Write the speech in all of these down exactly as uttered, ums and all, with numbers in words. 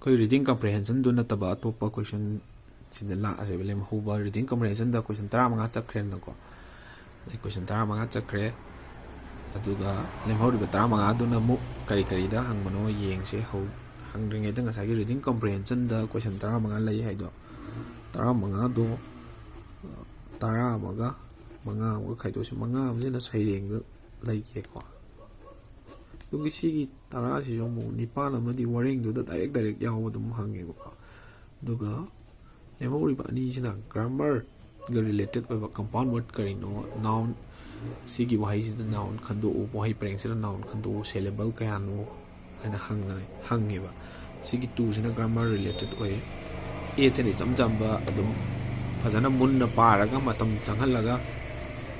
ꯑꯩꯈꯣꯏ reading comprehension ꯗꯨ ꯅꯠꯇꯕ ꯑꯇꯣꯞꯄ question ꯁꯤꯗ ꯂꯥꯛꯑꯁꯦꯕ꯫ ꯂꯦꯝꯍꯧꯕ reading comprehension ꯗ question ꯇꯔꯥꯃꯉꯥ ꯆꯠꯈ꯭ꯔꯦꯅꯀꯣ꯫ ꯑꯗꯩ question ꯇꯔꯥꯃꯉꯥ ꯆꯠꯈ꯭ꯔꯦ꯫ ꯑꯗꯨꯒ ꯂꯦꯝꯍꯧꯔꯤꯕ ꯇꯔꯥꯃꯉꯥꯗꯨꯅ ꯑꯃꯨꯛ ꯀꯔꯤ ꯀꯔꯤꯗ ꯍꯪꯕꯅꯣ ꯌꯦꯡꯁꯦ꯫ ꯍꯧ-, ꯍꯪꯗ꯭ꯔꯤꯉꯩꯗ ꯉꯁꯥꯏꯒꯤ reading comprehension ꯗ question ꯇꯔꯥꯃꯉꯥ ꯂꯩ ꯍꯥꯏꯗꯣ, ꯇꯔꯥꯃꯉꯥꯗꯣ, ꯑ, ꯇꯔꯥ ꯑꯃꯒ ꯃꯉꯥ ꯑꯃꯒ ꯈꯥꯏꯗꯣꯛꯁꯤ꯫ ꯃꯉꯥ ꯑꯃꯁꯤꯅ ꯁꯩꯔꯦꯡꯗ ꯂꯩꯒꯦꯀꯣ꯫ ꯑꯗꯨꯒꯤ ꯁꯤꯒꯤ ꯇꯔꯥꯁꯤꯁꯨ ꯑꯃꯨꯛ ꯅꯤꯄꯥꯟ ꯑꯃꯗꯤ ꯋꯥꯔꯦꯡꯗꯨꯗ direct direct ꯌꯥꯎꯕ ꯑꯗꯨꯝ ꯍꯪꯉꯦꯕꯀꯣ꯫ ꯑꯗꯨꯒ ꯂꯦꯝꯍꯧꯔꯤꯕ ꯑꯅꯤꯁꯤꯅ grammar ꯒ related ꯑꯣꯏꯕ compound word ꯀꯔꯤꯅꯣ, noun, ꯁꯤꯒꯤ ꯋꯥꯍꯩꯁꯤꯗ noun ꯈꯟꯗꯣꯛꯎ, ꯋꯥꯍꯩ ꯄꯔꯦꯡꯁꯤꯗ noun ꯈꯟꯗꯣꯛꯎ, syllable ꯀꯌꯥꯅꯣ ꯍꯥꯏꯅ ꯍꯪꯉꯦ, ꯍꯪꯉꯦꯕ꯫ ꯁꯤꯒꯤ two ꯁꯤꯅ grammar related ꯑꯣꯏ꯫ Eight ꯁꯤꯅ ꯏꯆꯝ ꯆꯝꯕ, ꯑꯗꯨꯝ ꯐꯖꯅ ꯃꯨꯟꯅ ꯄꯥꯔꯒ ꯃꯇꯝ ꯆꯪꯍꯜꯂꯒ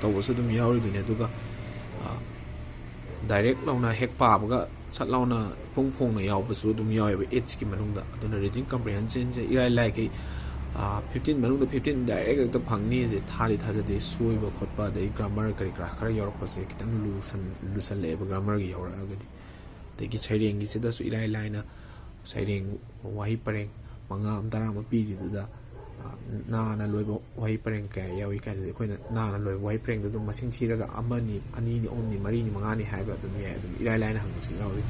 ꯇꯧꯕꯁꯨ ꯑꯗꯨꯝ ꯌꯥꯎꯔꯤꯗꯨꯅꯤ꯫ ꯑꯗꯨꯒ, ꯑ, direct ꯂꯥꯎꯅ ꯍꯦꯛ ꯄꯥꯕꯒ ꯁꯠ ꯂꯥꯎꯅ ꯏꯐꯣꯡ ꯐꯣꯡꯅ ꯌꯥꯎꯕꯁꯨ ꯑꯗꯨꯝ ꯌꯥꯎꯋꯦꯕ eight ꯀꯤ ꯃꯅꯨꯡꯗ꯫ ꯑꯗꯨꯅ reading comprehension ꯁꯦ ꯏꯔꯥꯏ ꯂꯥꯏꯈꯩ, ꯑ, fifteen ꯃꯅꯨꯡꯗ fifteen direct ꯍꯦꯛꯇ ꯐꯪꯅꯤꯁꯦ ꯊꯥꯗꯤ ꯊꯥꯖꯗꯦ꯫ ꯁꯣꯏꯕ ꯈꯣꯠꯄ ꯑꯗꯩ grammar ꯀꯔꯤ ꯀꯔꯥ ꯈꯔ ꯌꯥꯎꯔꯛꯄꯁꯦ ꯈꯤꯇꯪ ꯂꯨꯁꯟ-, ꯂꯨꯁꯜꯂꯛꯑꯦꯕ grammar ꯒꯤ ꯌꯥꯎꯔꯛꯑꯒꯗꯤ꯫ ꯑꯗꯒꯤ ꯁꯩꯔꯦꯡꯒꯤꯁꯤꯗꯁꯨ ꯏꯔꯥꯏ ꯂꯥꯏꯅ ꯁꯩꯔꯦꯡ ꯋꯥꯍꯩ ꯄꯔꯦꯡ ꯃꯉꯥ ꯑꯃ, ꯇꯔꯥ ꯑꯃ ꯄꯤꯔꯤꯗꯨꯗ, ꯑ, ꯅꯥꯅ ꯂꯣꯏꯕ ꯋꯥꯍꯩ ꯄꯔꯦꯡ ꯀꯌꯥ ꯌꯥꯎꯏ ꯀꯥꯏꯗꯨꯗꯤ ꯑꯩꯈꯣꯏꯅ ꯅꯥꯅ ꯂꯣꯏꯕ ꯋꯥꯍꯩ ꯄꯔꯦꯡꯗꯨ ꯑꯗꯨꯝ ꯃꯁꯤꯡ ꯊꯤꯔꯒ ꯑꯃꯅꯤ, ꯑꯅꯤꯅꯤ, ꯑꯍꯨꯝꯅꯤ, ꯃꯔꯤꯅꯤ, ꯃꯉꯥꯅꯤ ꯍꯥꯏꯕ ꯑꯗꯨꯝ ꯌꯥꯏ꯫ ꯑꯗꯨꯝ ꯏꯔꯥꯏ ꯂꯥꯏꯅ ꯍꯪꯕꯁꯨ ꯌꯥꯎꯏ꯫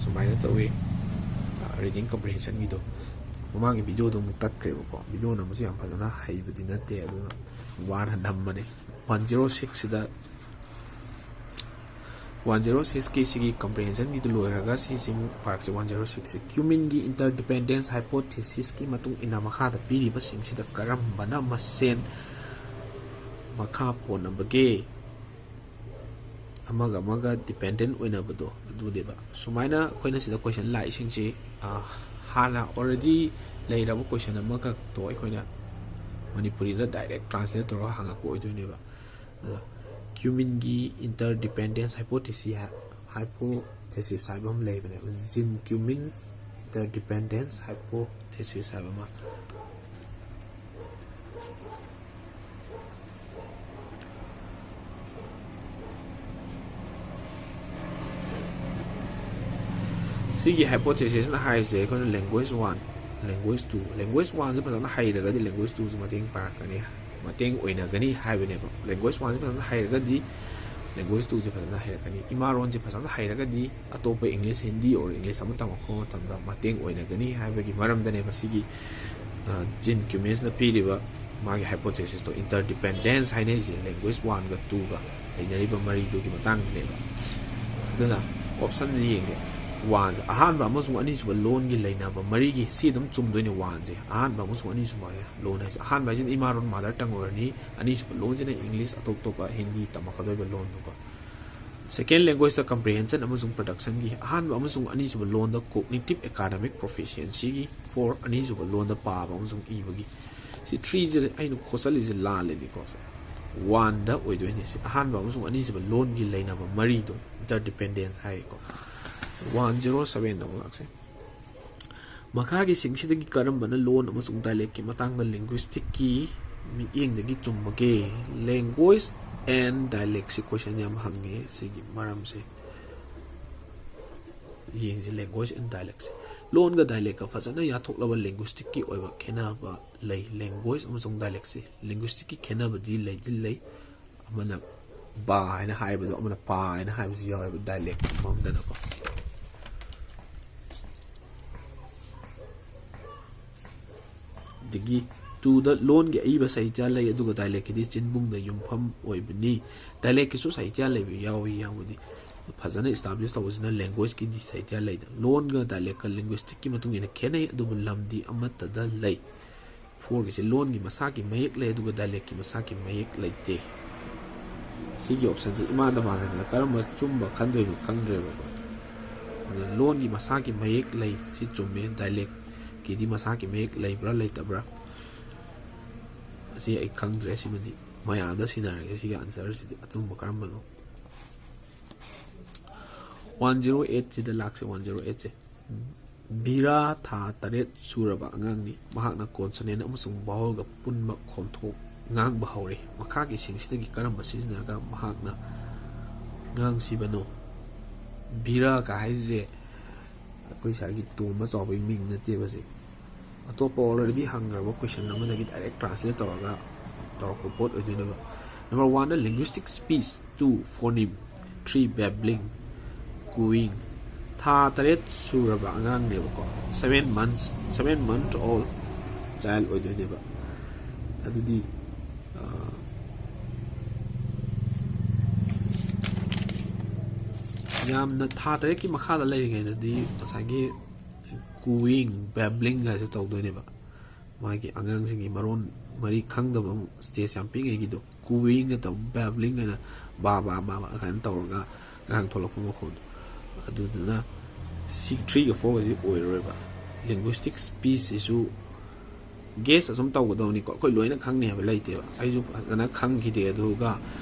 ꯁꯨꯃꯥꯏꯅ ꯇꯧꯏ, ꯑ, reading comprehension ꯒꯤꯗꯣ꯫ ꯃꯃꯥꯡꯒꯤ video ꯗꯣ ꯑꯃꯨꯛ ꯇꯠꯈ꯭ꯔꯦꯕꯀꯣ꯫ Video ꯅꯝꯕꯁꯨ ꯌꯥꯝ ꯐꯖꯅ ꯍꯩꯕꯗꯤ ꯅꯠꯇꯦ, ꯑꯗꯨꯅ ꯋꯥꯅ ꯅꯝꯕꯅꯦ꯫ One zero six ꯁꯤꯗ One zero six ꯀꯤ ꯁꯤꯒꯤ comprehension ꯒꯤꯗꯨ ꯂꯣꯏꯔꯒ ꯁꯤꯁꯤ ꯑꯃꯨꯛ ꯄꯥꯔꯛꯁꯦ꯫ One zero six ꯁꯤ ꯀ꯭ꯌꯨꯃꯤꯟꯒꯤ interdependence hypothesis ꯀꯤ ꯃꯇꯨꯡ ꯏꯟꯅ ꯃꯈꯥꯗ ꯄꯤꯔꯤꯕꯁꯤꯡꯁꯤꯗ ꯀꯔꯝꯕꯅ ꯃꯁꯦꯟ ꯃꯈꯥ ꯄꯣꯟꯅꯕꯒꯦ? ꯑꯃꯒ ꯑꯃꯒ dependent ꯑꯣꯏꯅꯕꯗꯣ ꯑꯗꯨꯅꯦꯕ꯫ ꯁꯨꯃꯥꯏꯅ ꯑꯩꯈꯣꯏꯅ ꯁꯤꯗ question ꯂꯥꯛꯏꯁꯤꯡꯁꯤ, ꯑ, ꯍꯥꯟꯅ already ꯂꯩꯔꯕ question ꯑꯃꯈꯛꯇꯣ ꯑꯩꯈꯣꯏꯅ ꯃꯅꯤꯄꯨꯔꯤꯗ direct translate ꯇꯧꯔꯒ ꯍꯪꯉꯛꯄ ꯑꯣꯏꯗꯣꯏꯅꯦꯕ꯫ ꯑꯗꯨꯒ ꯀ꯭ꯌꯨꯃꯤꯟꯒꯤ interdependence hypothesis ꯍꯥꯏ-, hypothesis ꯍꯥꯏꯕ ꯑꯃ ꯂꯩꯕꯅꯦꯕ꯫ Jean Cumin's interdependence hypothesis ꯍꯥꯏꯕ ꯑꯃ꯫ ꯁꯤꯒꯤ ꯍꯥꯏꯄꯣꯊꯦꯁꯤꯁꯅ ꯍꯥꯏꯔꯤꯁꯦ ꯑꯩꯈꯣꯏꯅ language one, language two, language one ꯁꯦ ꯐꯖꯅ ꯍꯩꯔꯒꯗꯤ language two ꯁꯦ ꯃꯇꯦꯡ ꯄꯥꯡꯉꯛꯀꯅꯤ, ꯃꯇꯦꯡ ꯑꯣꯏꯅꯒꯅꯤ ꯍꯥꯏꯕꯅꯦꯕ꯫ Language one ꯁꯦ ꯐꯖꯅ ꯍꯩꯔꯒꯗꯤ language two ꯁꯦ ꯐꯖꯅ ꯍꯩꯔꯛꯀꯅꯤ꯫ ꯏꯃꯥꯔꯣꯟꯁꯦ ꯐꯖꯅ ꯍꯩꯔꯒꯗꯤ ꯑꯇꯣꯞꯄ English, Hindi or English ꯑꯃ ꯇꯝꯃꯛꯄ ꯃꯇꯝꯗ ꯃꯇꯦꯡ ꯑꯣꯏꯅꯒꯅꯤ ꯍꯥꯏꯕꯒꯤ ꯃꯔꯝꯗꯅꯦꯕ ꯁꯤꯒꯤ, ꯑ, ꯖꯤꯟ ꯀ꯭ꯌꯨꯃꯤꯟꯁꯅ ꯄꯤꯔꯤꯕ ꯃꯥꯒꯤ ꯍꯥꯏꯄꯣꯊꯦꯁꯤꯁꯇꯣ, interdependence ꯍꯥꯏꯅꯔꯤꯁꯦ language one ꯒ two ꯒ ꯂꯩꯅꯔꯤꯕ ꯃꯔꯤꯗꯨꯒꯤ ꯃꯇꯥꯡꯗꯅꯦꯕ꯫ ꯑꯗꯨꯅ ꯑꯣꯞꯁꯟꯁꯤ ꯌꯦꯡꯁꯦ꯫ One, ꯑꯍꯥꯟꯕ ꯑꯃꯁꯨꯡ ꯑꯅꯤꯁꯨꯕ ꯂꯣꯟꯒꯤ ꯂꯩꯅꯕ ꯃꯔꯤꯒꯤ, ꯁꯤ ꯑꯗꯨꯝ ꯆꯨꯝꯗꯣꯏꯅꯦ꯫ One ꯁꯦ ꯑꯍꯥꯟꯕ ꯑꯃꯁꯨꯡ ꯑꯅꯤꯁꯨꯕ ꯂꯣꯟ ꯍꯥꯏꯁꯦ, ꯑꯍꯥꯟꯕ ꯍꯥꯏꯁꯤꯅ ꯏꯃꯥ ꯂꯣꯟ, mother tongue ꯑꯣꯏꯔꯅꯤ, ꯑꯅꯤꯁꯨꯕ ꯂꯣꯟꯁꯤꯅ English, ꯑꯇꯣꯞ ꯑꯇꯣꯞꯄ Hindi ꯇꯝꯃꯛꯀꯗꯧꯔꯤꯕ ꯂꯣꯟꯗꯨꯀꯣ꯫ Second language ꯇ comprehension ꯑꯃꯁꯨꯡ production ꯒꯤ, ꯑꯍꯥꯟꯕ ꯑꯃꯁꯨꯡ ꯑꯅꯤꯁꯨꯕ ꯂꯣꯟꯗ cognitive academic proficiency ꯒꯤ, four, ꯑꯅꯤꯁꯨꯕ ꯂꯣꯟꯗ ꯄꯥꯕ ꯑꯃꯁꯨꯡ ꯏꯕꯒꯤ꯫ ꯁꯤ three ꯁꯦ ꯑꯩꯅ ꯈꯣꯠꯆꯜꯂꯤꯁꯦ ꯂꯥꯜꯂꯦꯅꯤꯀꯣ꯫ One ꯗ ꯑꯣꯏꯗꯣꯏꯅꯤ꯫ ꯁꯤ ꯑꯍꯥꯟꯕ ꯑꯃꯁꯨꯡ ꯑꯅꯤꯁꯨꯕ ꯂꯣꯟꯒꯤ ꯂꯩꯅꯕ ꯃꯔꯤꯗꯣ interdependence ꯍꯥꯏꯔꯤꯀꯣ꯫ One zero seven ꯗ ꯑꯃꯨꯛ ꯂꯥꯛꯁꯦ꯫ ꯃꯈꯥꯒꯤꯁꯤꯡꯁꯤꯗꯒꯤ ꯀꯔꯝꯕꯅ ꯂꯣꯟ ꯑꯃꯁꯨꯡ dialect ꯀꯤ ꯃꯇꯥꯡꯗ linguistic ꯀꯤ ꯃꯤꯠꯌꯦꯡꯗꯒꯤ ꯆꯨꯝꯕꯒꯦ? Language and dialect ꯁꯤ question ꯌꯥꯝ ꯍꯪꯉꯦ꯫ ꯁꯤꯒꯤ ꯃꯔꯝꯁꯦ ꯌꯦꯡꯁꯤ, language and dialect say. ꯂꯣꯟꯒ dialect ꯀ ꯐꯖꯅ ꯌꯥꯊꯣꯛꯂꯕ linguistic ꯀꯤ ꯑꯣꯏꯕ ꯈꯦꯠꯅꯕ ꯂꯩ꯫ Language ꯑꯃꯁꯨꯡ dialect ꯁꯦ linguistic ꯀꯤ ꯈꯦꯠꯅꯕꯗꯤ ꯂꯩꯗꯤ ꯂꯩ꯫ ꯑꯃꯅ ꯕꯥ ꯍꯥꯏꯅ ꯍꯥꯏꯕꯗꯣ, ꯑꯃꯅ ꯄꯥ ꯍꯥꯏꯅ ꯍꯥꯏꯕꯁꯨ ꯌꯥꯎꯋꯦꯕ, dialect ꯃꯔꯝꯗꯅꯀꯣ꯫ ꯑꯗꯒꯤ two ꯗ ꯂꯣꯟꯒꯤ ꯑꯏꯕ ꯁꯥꯍꯤꯇ꯭ꯌ ꯂꯩ, ꯑꯗꯨꯒ dialect ꯀꯤꯗꯤ ꯆꯤꯟꯕꯨꯡꯗ ꯌꯨꯝꯐꯝ ꯑꯣꯏꯕꯅꯤ꯫ Dialect ꯀꯤꯁꯨ ꯁꯥꯍꯤꯇ꯭ꯌ ꯂꯩꯕ ꯌꯥꯎꯏ, ꯌꯥꯎꯕꯗꯤ꯫ ꯐꯖꯅ establish ꯇꯧꯕꯁꯤꯅ language ꯀꯤꯗꯤ ꯁꯥꯍꯤꯇ꯭ꯌ ꯂꯩꯗ꯫ ꯂꯣꯟꯒ dialect ꯀ linguistic ꯀꯤ ꯃꯇꯨꯡ ꯏꯟꯅ ꯈꯦꯠꯅꯩ, ꯑꯗꯨꯕꯨ ꯂꯝꯗꯤ ꯑꯃꯠꯇꯗ ꯂꯩ꯫ Four ꯒꯤꯁꯦ ꯂꯣꯟꯒꯤ ꯃꯁꯥꯒꯤ ꯃꯌꯦꯛ ꯂꯩ, ꯑꯗꯨꯒ dialect ꯀꯤ ꯃꯁꯥꯒꯤ ꯃꯌꯦꯛ ꯂꯩꯇꯦ꯫ ꯁꯤꯒꯤ ꯑꯣꯞꯁꯟꯁꯦ ꯏꯃꯥꯟꯗ ꯃꯥꯟꯅꯗꯅ ꯀꯔꯝꯕ ꯆꯨꯝꯕ ꯈꯟꯗꯣꯏꯅꯣ ꯈꯪꯗ꯭ꯔꯦꯕꯀꯣ꯫ ꯑꯗꯨꯅ ꯂꯣꯟꯒꯤ ꯃꯁꯥꯒꯤ ꯃꯌꯦꯛ ꯂꯩ, ꯁꯤ ꯆꯨꯝꯃꯦ꯫ Dialect ꯀꯤꯗꯤ ꯃꯁꯥꯒꯤ ꯃꯌꯦꯛ ꯂꯩꯕ꯭ꯔꯥ ꯂꯩꯇꯕ꯭ꯔꯥ, ꯑꯁꯤ ꯑꯩ ꯈꯪꯗ꯭ꯔꯦ꯫ ꯁꯤꯃꯗꯤ ꯃꯌꯥꯝꯗ ꯁꯤꯟꯅꯔꯒꯦ, ꯁꯤꯒꯤ answer ꯁꯤꯗꯤ ꯑꯆꯨꯝꯕ ꯀꯔꯝꯕꯅꯣ꯫ One zero eight ꯁꯤꯗ ꯂꯥꯛꯁꯦ, one zero eight ꯁꯦ꯫ ꯕꯤꯔꯥ ꯊꯥ ꯇꯔꯦꯠ ꯁꯨꯔꯕ ꯑꯉꯥꯡꯅꯤ꯫ ꯃꯍꯥꯛꯅ consonant ꯑꯃꯁꯨꯡ vowel ꯒ ꯄꯨꯟꯕ ꯈꯣꯟꯊꯣꯛ ꯉꯥꯡꯕ ꯍꯧꯔꯦ꯫ ꯃꯈꯥꯒꯤꯁꯤꯡꯁꯤꯗꯒꯤ ꯀꯔꯝꯕ ꯁꯤꯖꯤꯟꯅꯔꯒ ꯃꯍꯥꯛꯅ ꯉꯥꯡꯁꯤꯕꯅꯣ? ꯕꯤꯔꯥ ꯀ ꯍꯥꯏꯁꯦ ꯑꯩꯈꯣꯏ ꯁ꯭ꯋꯥꯏꯒꯤ ꯇꯣꯝꯕ ꯆꯥꯎꯕꯒꯤ ꯃꯤꯡ ꯅꯠꯇꯦꯕ ꯁꯤ꯫ ꯑꯇꯣꯞꯄ already ꯍꯪꯈ꯭ꯔꯕ question ꯑꯃꯗꯒꯤ direct translate ꯇꯧꯔꯒ ꯇꯧꯔꯛꯄ ꯄꯣꯠ ꯑꯣꯏꯗꯣꯏꯅꯦꯕ꯫ Number one ꯅ linguistic speech, two phoneme, three babbling, cooing. ꯊꯥ ꯇꯔꯦꯠ ꯁꯨꯔꯕ ꯑꯉꯥꯡꯅꯦꯕꯀꯣ, seven months, seven month old child ꯑꯣꯏꯗꯣꯏꯅꯦꯕ꯫ ꯑꯗꯨꯗꯤ ꯑ, ꯌꯥꯝꯅ ꯊꯥ ꯇꯔꯦꯠꯀꯤ ꯃꯈꯥꯗ ꯂꯩꯔꯤꯉꯩꯗꯗꯤ ꯉꯁꯥꯏꯒꯤ cooing, babbling ꯍꯥꯏꯁꯦ ꯇꯧꯗꯣꯏꯅꯦꯕ꯫ ꯃꯥꯒꯤ ꯑꯉꯥꯡꯁꯤꯡꯒꯤ ꯃꯔꯣꯟ ꯃꯔꯤ ꯈꯪꯗꯕ stage ꯌꯥꯝ ꯄꯤꯛꯏꯉꯩꯒꯤꯗꯣ, cooing ꯍꯥꯏꯅ ꯇꯧ, babbling ꯍꯥꯏꯅ ꯕꯥ ꯕꯥ ꯕꯥ ꯕꯥ ꯀꯥꯏꯅ ꯇꯧꯔꯒ ꯑꯉꯥꯡ ꯊꯣꯛꯂꯛꯄ ꯃꯈꯣꯟꯗꯣ꯫ ꯑꯗꯨꯗꯨꯅ ꯁꯤ three ꯒ four ꯒꯁꯤ ꯑꯣꯏꯔꯔꯣꯏꯕ꯫ Linguistic speech ꯁꯤꯁꯨ guess ꯑꯁꯨꯝ ꯇꯧꯒꯗꯕꯅꯤꯀꯣ, ꯑꯩꯈꯣꯏ ꯂꯣꯏꯅ ꯈꯪꯅꯤ ꯍꯥꯏꯕ ꯂꯩꯇꯦꯕ꯫ ꯑꯩꯁꯨ ꯐꯖꯅ ꯈꯪꯈꯤꯗꯦ, ꯑꯗꯨꯒ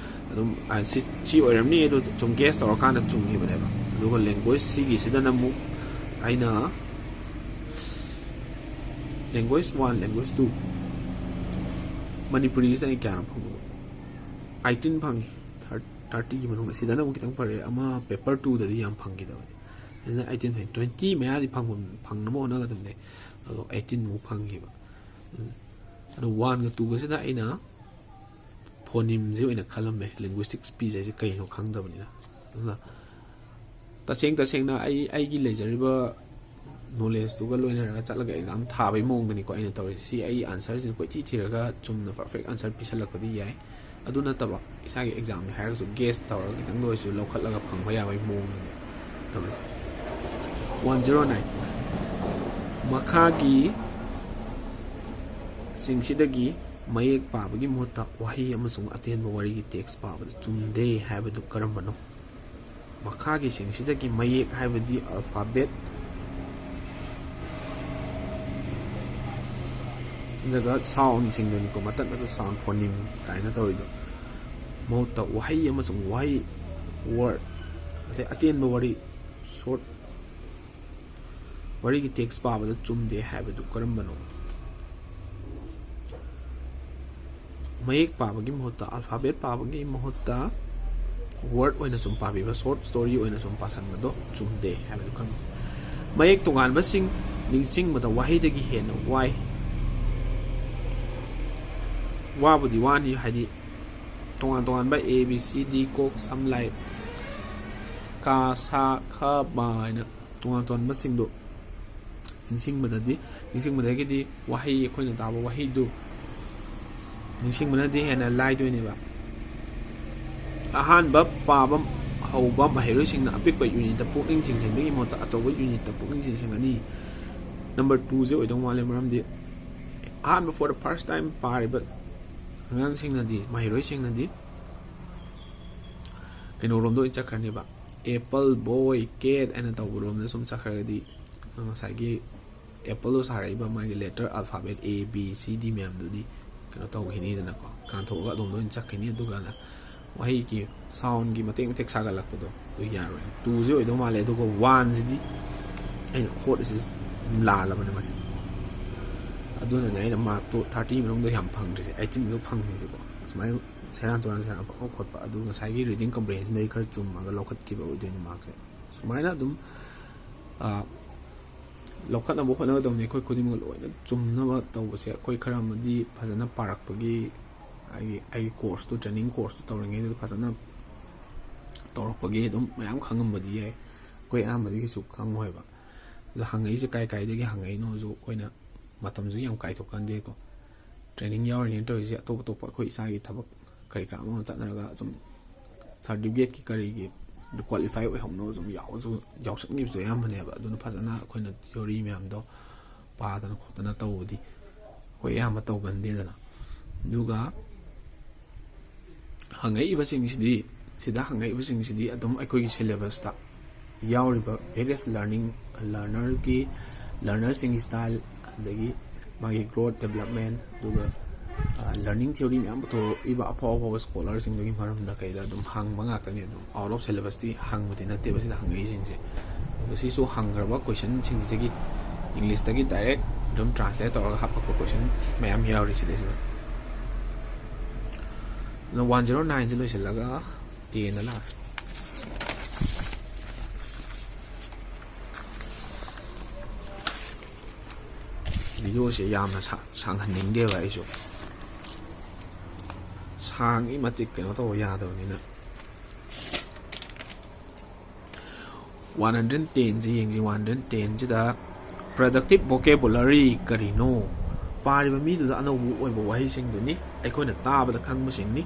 ꯑꯗꯨꯝ, ꯑ, ꯁꯤ, ꯁꯤ ꯑꯣꯏꯔꯝꯅꯤ ꯑꯗꯨ ꯁꯨꯝ guess ꯇꯧꯔꯀꯥꯟꯗ ꯆꯨꯝꯈꯤꯕꯅꯦꯕ꯫ ꯑꯗꯨꯒ language ꯁꯤꯒꯤꯁꯤꯗꯅ ꯑꯃꯨꯛ ꯑꯩꯅ language one, language two, ꯃꯅꯤꯄꯨꯔꯤꯒꯤꯁꯤꯗ ꯑꯩ ꯀꯌꯥꯅꯣ ꯐꯪꯕꯗꯣ? Eighteen ꯐꯪꯉꯤ꯫ Thirty ꯒꯤ ꯃꯅꯨꯡꯗ꯫ ꯁꯤꯗꯅ ꯑꯃꯨꯛ ꯈꯤꯇꯪ ꯐꯔꯦ, ꯑꯃ paper two ꯗꯗꯤ ꯌꯥꯝ ꯐꯪꯈꯤꯗꯕꯅꯤ꯫ ꯑꯗꯨꯅ eighteen ꯐꯪꯉꯤ꯫ Twenty ꯃꯌꯥꯗꯤ ꯐꯪꯕ, ꯐꯪꯅꯕ ꯍꯣꯠꯅꯒꯗꯕꯅꯦ꯫ ꯑꯗꯣ eighteen ꯃꯨꯛ ꯐꯪꯈꯤꯕ꯫ ꯎꯝ꯫ ꯑꯗꯣ one ꯒ two ꯒꯁꯤꯗ ꯑꯩꯅ phoneme ꯁꯤ ꯑꯣꯏꯅ ꯈꯜꯂꯝꯃꯦ, linguistic speech ꯍꯥꯏꯁꯦ ꯀꯩꯅꯣ ꯈꯪꯗꯕꯅꯤꯅ꯫ ꯑꯗꯨꯅ ꯇꯁꯦꯡ ꯇꯁꯦꯡꯅ ꯑꯩ, ꯑꯩꯒꯤ ꯂꯩꯖꯔꯤꯕ knowledge ꯇꯨꯒ ꯂꯣꯏꯅꯔꯒ ꯆꯠꯂꯒ exam ꯊꯥꯕꯒꯤ ꯃꯑꯣꯡꯗꯅꯤꯀꯣ ꯑꯩꯅ ꯇꯧꯔꯤꯁꯦ꯫ ꯁꯤ ꯑꯩ answer ꯁꯤꯅ ꯀꯣꯏꯊꯤ ꯊꯤꯔꯒ ꯆꯨꯝꯅ perfect answer ꯄꯤꯁꯜꯂꯛꯄꯗꯤ ꯌꯥꯏ꯫ ꯑꯗꯨ ꯅꯠꯇꯕ, ꯏꯁꯥꯒꯤ exam ꯅꯤ ꯍꯥꯏꯔꯒꯁꯨ guess ꯇꯧꯔꯒ ꯈꯤꯇꯪꯗ ꯑꯣꯏꯔꯁꯨ ꯂꯧꯈꯠꯂꯒ ꯐꯪꯕ ꯌꯥꯕꯒꯤ ꯃꯑꯣꯡꯗꯅꯦ ꯇꯧꯔꯤꯁꯦ꯫ One zero nine꯫ ꯃꯈꯥꯒꯤ ꯁꯤꯡꯁꯤꯗꯒꯤ ꯃꯌꯦꯛ ꯄꯥꯕꯒꯤ ꯃꯍꯨꯠꯇ ꯋꯥꯍꯩ ꯑꯃꯁꯨꯡ ꯑꯇꯦꯟꯕ ꯋꯥꯔꯤꯒꯤ text ꯄꯥꯕꯗ ꯆꯨꯝꯗꯦ ꯍꯥꯏꯕꯗꯨ ꯀꯔꯝꯕꯅꯣ? ꯃꯈꯥꯒꯤꯁꯤꯡꯁꯤꯗꯒꯤ ꯃꯌꯦꯛ ꯍꯥꯏꯕꯗꯤ alphabet ꯅꯠꯇ꯭ꯔꯒ sound ꯁꯤꯡꯗꯨꯅꯤꯀꯣ, ꯃꯇꯠ ꯃꯇꯠ sound, phoneme ꯀꯥꯏꯅ ꯇꯧꯔꯤꯗꯣ꯫ ꯃꯍꯨꯠꯇ ꯋꯥꯍꯩ ꯑꯃꯁꯨꯡ ꯋꯥꯍꯩ, word, ꯑꯗꯩ ꯑꯇꯦꯟꯕ ꯋꯥꯔꯤ, short ꯋꯥꯔꯤꯒꯤ text ꯄꯥꯕꯗ ꯆꯨꯝꯗꯦ ꯍꯥꯏꯕꯗꯨ ꯀꯔꯝꯕꯅꯣ? ꯃꯌꯦꯛ ꯄꯥꯕꯒꯤ ꯃꯍꯨꯠꯇ, alphabet ꯄꯥꯕꯒꯤ ꯃꯍꯨꯠꯇ word ꯑꯣꯏꯅ ꯁꯨꯝ ꯄꯥꯕꯤꯕ, short story ꯑꯣꯏꯅ ꯁꯨꯝ ꯄꯥꯁꯟꯕꯗꯣ ꯆꯨꯝꯗꯦ ꯍꯥꯏꯕꯗꯨ ꯈꯪꯉꯤ꯫ ꯃꯌꯦꯛ ꯇꯣꯉꯥꯟꯕꯁꯤꯡ ꯅꯤꯡꯁꯤꯡꯕꯗ ꯋꯥꯍꯩꯗꯒꯤ ꯍꯦꯟꯅ ꯋꯥꯏ꯫ ꯋꯥꯕꯨꯗꯤ ꯋꯥꯅꯤ, ꯍꯥꯏꯗꯤ ꯇꯣꯉꯥꯟ ꯇꯣꯉꯥꯟꯕ A, B, C, D, ꯀꯣꯛ, ꯁꯝ, ꯂꯥꯏ, ꯀ, ꯁ, ꯈ, ꯃ ꯍꯥꯏꯅ ꯇꯣꯉꯥꯟ ꯇꯣꯉꯥꯟꯕꯁꯤꯡꯗꯣ ꯅꯤꯡꯁꯤꯡꯕꯗꯗꯤ, ꯅꯤꯡꯁꯤꯡꯕꯗꯒꯤꯗꯤ ꯋꯥꯍꯩ, ꯑꯩꯈꯣꯏꯅ ꯇꯥꯕ ꯋꯥꯍꯩꯗꯨ ꯅꯤꯡꯁꯤꯡꯕꯅꯗꯤ ꯍꯦꯟꯅ ꯂꯥꯏꯗꯣꯏꯅꯦꯕ꯫ ꯑꯍꯥꯟꯕ ꯄꯥꯕ ꯍꯧꯕ ꯃꯍꯩꯔꯣꯏꯁꯤꯡꯅ ꯑꯄꯤꯛꯄ ꯌꯨꯅꯤꯠꯇ ꯄꯨꯛꯅꯤꯡ ꯆꯤꯡꯁꯤꯟꯕꯒꯤ ꯃꯍꯨꯠꯇ ꯑꯆꯧꯕ ꯌꯨꯅꯤꯠꯇ ꯄꯨꯛꯅꯤꯡ ꯆꯤꯡꯁꯤꯟꯒꯅꯤ꯫ ꯅꯝꯕꯔ ꯇꯨꯁꯦ ꯑꯣꯏꯗꯧ ꯃꯥꯜꯂꯦ, ꯃꯔꯝꯗꯤ ꯑꯍꯥꯟꯕ, for the first time, ꯄꯥꯔꯤꯕ ꯑꯉꯥꯡꯁꯤꯡꯅꯗꯤ, ꯃꯍꯩꯔꯣꯏꯁꯤꯡꯅꯗꯤ ꯀꯩꯅꯣꯔꯣꯝꯗ ꯑꯣꯏꯅ ꯆꯠꯈ꯭ꯔꯅꯦꯕ꯫ Apple, boy, cat ꯍꯥꯏꯅ ꯇꯧꯕꯔꯣꯝꯗ ꯁꯨꯝ ꯆꯠꯈ꯭ꯔꯒꯗꯤ ꯉꯁꯥꯏꯒꯤ ꯑꯦꯄꯜꯗꯣ ꯁꯥꯔꯛꯏꯕ ꯃꯥꯒꯤ letter alphabet A, B, C, D ꯃꯌꯥꯝꯗꯨꯗꯤ ꯀꯩꯅꯣ ꯇꯧꯈꯤꯅꯤꯗꯅꯀꯣ, ꯀꯥꯟꯊꯣꯛꯑꯒ ꯑꯗꯣꯝꯗ ꯑꯣꯏꯅ ꯆꯠꯈꯤꯅꯤ꯫ ꯑꯗꯨꯒꯅ ꯋꯥꯍꯩꯒꯤ soundꯒꯤ ꯃꯇꯦꯛ ꯃꯇꯦꯛ ꯁꯥꯒꯠꯂꯛꯄꯗꯣ ꯑꯗꯨ ꯌꯥꯔꯣꯏ꯫ ꯇꯨꯁꯦ ꯑꯣꯏꯗꯧ ꯃꯥꯜꯂꯦ꯫ ꯑꯗꯨꯒ ꯋꯥꯟꯁꯤꯗꯤ ꯑꯩꯅ ꯍꯣꯠꯂꯤꯁꯤ ꯂꯥꯜꯂꯕꯅꯦ ꯃꯁꯤ꯫ ꯑꯗꯨꯅꯅꯦ ꯑꯩꯅ ꯃꯥꯔꯛꯇꯣ ꯊꯥꯔꯇꯤ ꯃꯅꯨꯡꯗ ꯌꯥꯝ ꯐꯪꯗ꯭ꯔꯤꯁꯦ, ꯑꯩꯠꯇꯤꯟꯗꯣ ꯐꯪꯗ꯭ꯔꯤꯁꯦꯀꯣ꯫ ꯁꯨꯃꯥꯏꯅ ꯁꯦꯔꯥꯟ ꯇꯨꯔꯥꯟ ꯁꯦꯔꯥꯟ ꯄꯪꯈꯣꯠ ꯈꯣꯠꯄ꯫ ꯑꯗꯨ ꯉꯁꯥꯏꯒꯤ reading comprehensionꯗꯒꯤ ꯈꯔ ꯆꯨꯝꯃꯒ ꯂꯧꯈꯠꯈꯤꯕ ꯑꯣꯏꯗꯣꯏꯅꯦ ꯃꯥꯔꯛꯁꯦ꯫ ꯁꯨꯃꯥꯏꯅ ꯑꯗꯨꯝ, ꯑ, ꯂꯧꯈꯠꯅꯕ ꯍꯣꯠꯅꯒꯗꯕꯅꯤ꯫ ꯑꯩꯈꯣꯏ ꯈꯨꯗꯤꯡꯃꯛ ꯂꯣꯏꯅ ꯆꯨꯝꯅꯕ ꯇꯧꯕꯁꯦ, ꯑꯩꯈꯣꯏ ꯈꯔ ꯑꯃꯗꯤ ꯐꯖꯅ ꯄꯥꯔꯛꯄꯒꯤ, ꯑꯩꯒꯤ, ꯑꯩꯒꯤ courseꯇꯨ, training courseꯇꯨ ꯇꯧꯔꯤꯉꯩꯗꯨꯗ ꯐꯖꯅ ꯇꯧꯔꯛꯄꯒꯤ ꯑꯗꯨꯝ ꯃꯌꯥꯝ ꯈꯪꯉꯝꯕꯗꯤ ꯌꯥꯏ꯫ ꯑꯩꯈꯣꯏ ꯑꯌꯥꯝꯕꯗꯤ ꯀꯩꯁꯨ ꯈꯪꯉꯣꯏꯕ꯫ ꯑꯗꯣ ꯍꯪꯉꯛꯏꯁꯦ ꯀꯥꯏ ꯀꯥꯏꯗꯒꯤ ꯍꯪꯉꯛꯏꯅꯣꯁꯨ ꯑꯩꯈꯣꯏꯅ ꯃꯇꯝꯁꯨ ꯌꯥꯝ ꯀꯥꯏꯊꯣꯛꯀꯟꯗꯦꯀꯣ꯫ Training ꯌꯥꯎꯔꯤꯅꯦꯅ ꯇꯧꯔꯤꯁꯦ ꯑꯇꯣꯞ ꯑꯇꯣꯞꯄ ꯑꯩꯈꯣꯏ ꯏꯁꯥꯒꯤ ꯊꯕꯛ ꯀꯔꯤ ꯀꯔꯥ ꯑꯃ ꯑꯃ ꯆꯠꯅꯔꯒ ꯁꯨꯝ certificateꯀꯤ ꯀꯔꯤꯒꯤ qualify ꯑꯣꯏꯍꯧꯅꯕ ꯁꯨꯝ ꯌꯥꯎꯁꯨ ꯌꯥꯎꯁꯟꯈꯤꯕꯁꯨ ꯑꯌꯥꯝꯕꯅꯦꯕ꯫ ꯑꯗꯨꯅ ꯐꯖꯅ ꯑꯩꯈꯣꯏꯅ theory ꯃꯌꯥꯝꯗꯣ ꯄꯥꯗꯅ ꯈꯣꯠꯇꯅ ꯇꯧꯕꯗꯤ ꯑꯩꯈꯣꯏ ꯑꯌꯥꯝꯕ ꯇꯧꯒꯟꯗꯦꯗꯅ꯫ ꯑꯗꯨꯒ ꯍꯪꯉꯛꯏꯕꯁꯤꯡꯁꯤꯗꯤ, ꯁꯤꯗ ꯍꯪꯉꯛꯏꯕꯁꯤꯡꯁꯤꯗꯤ ꯑꯗꯨꯝ ꯑꯩꯈꯣꯏꯒꯤ syllabusꯇ ꯌꯥꯎꯔꯤꯕ various learning, learnerꯒꯤ, learnerꯁꯤꯡꯒꯤ style, ꯑꯗꯒꯤ ꯃꯥꯒꯤ growth development, ꯑꯗꯨꯒ, ꯑ, learning theory ꯃꯌꯥꯝ ꯄꯨꯊꯣꯔꯛꯏꯕ ꯑꯐꯥꯎ ꯑꯐꯥꯎꯕ scholarꯁꯤꯡꯗꯨꯒꯤ ꯃꯔꯝꯗ ꯀꯩꯗ ꯑꯗꯨꯝ ꯍꯪꯕ ꯉꯥꯛꯇꯅꯤ꯫ ꯑꯗꯨꯝ out of syllabusꯇꯤ ꯍꯪꯕꯗꯤ ꯅꯠꯇꯦꯕ ꯁꯤꯗ ꯍꯪꯉꯛꯏꯁꯤꯡꯁꯦ꯫ ꯑꯗꯨꯒ ꯁꯤꯁꯨ ꯍꯪꯈ꯭ꯔꯕ questionꯁꯤꯡꯁꯤꯗꯒꯤ Englishꯇꯒꯤ direct ꯑꯗꯨꯝ translate ꯇꯧꯔꯒ ꯍꯥꯞꯄꯛꯄ question ꯃꯌꯥꯝ ꯌꯥꯎꯔꯤ ꯁꯤꯗꯩꯁꯤꯗ꯫ ꯑꯗꯨꯅ one zero nineꯁꯦ ꯂꯣꯏꯁꯤꯜꯂꯒ tenꯗ ꯂꯥꯛꯑꯦ꯫ ꯚꯤꯗꯤꯑꯣꯁꯦ ꯌꯥꯝꯅ ꯁꯥ- ꯁꯥꯡꯍꯟꯅꯤꯡꯗꯦꯕ ꯑꯩꯁꯨ, ꯁꯥꯡꯉꯤ ꯃꯇꯤꯛ ꯀꯩꯅꯣ ꯇꯧꯕ ꯌꯥꯗꯕꯅꯤꯅ꯫ ꯋꯥꯟ ꯍꯟꯗ꯭ꯔꯦꯠ ꯇꯦꯟꯁꯤ ꯌꯦꯡꯁꯤ꯫ ꯋꯥꯟ ꯍꯟꯗ꯭ꯔꯦꯠ ꯇꯦꯟꯁꯤꯗ productive vocabulary ꯀꯔꯤꯅꯣ? ꯄꯥꯔꯤꯕ ꯃꯤꯗꯨꯗ ꯑꯅꯧꯕ ꯑꯣꯏꯕ ꯋꯥꯍꯩꯁꯤꯡꯗꯨꯅꯤ, ꯑꯩꯈꯣꯏꯅ ꯇꯥꯕꯗ ꯈꯪꯕꯁꯤꯡꯅꯤ,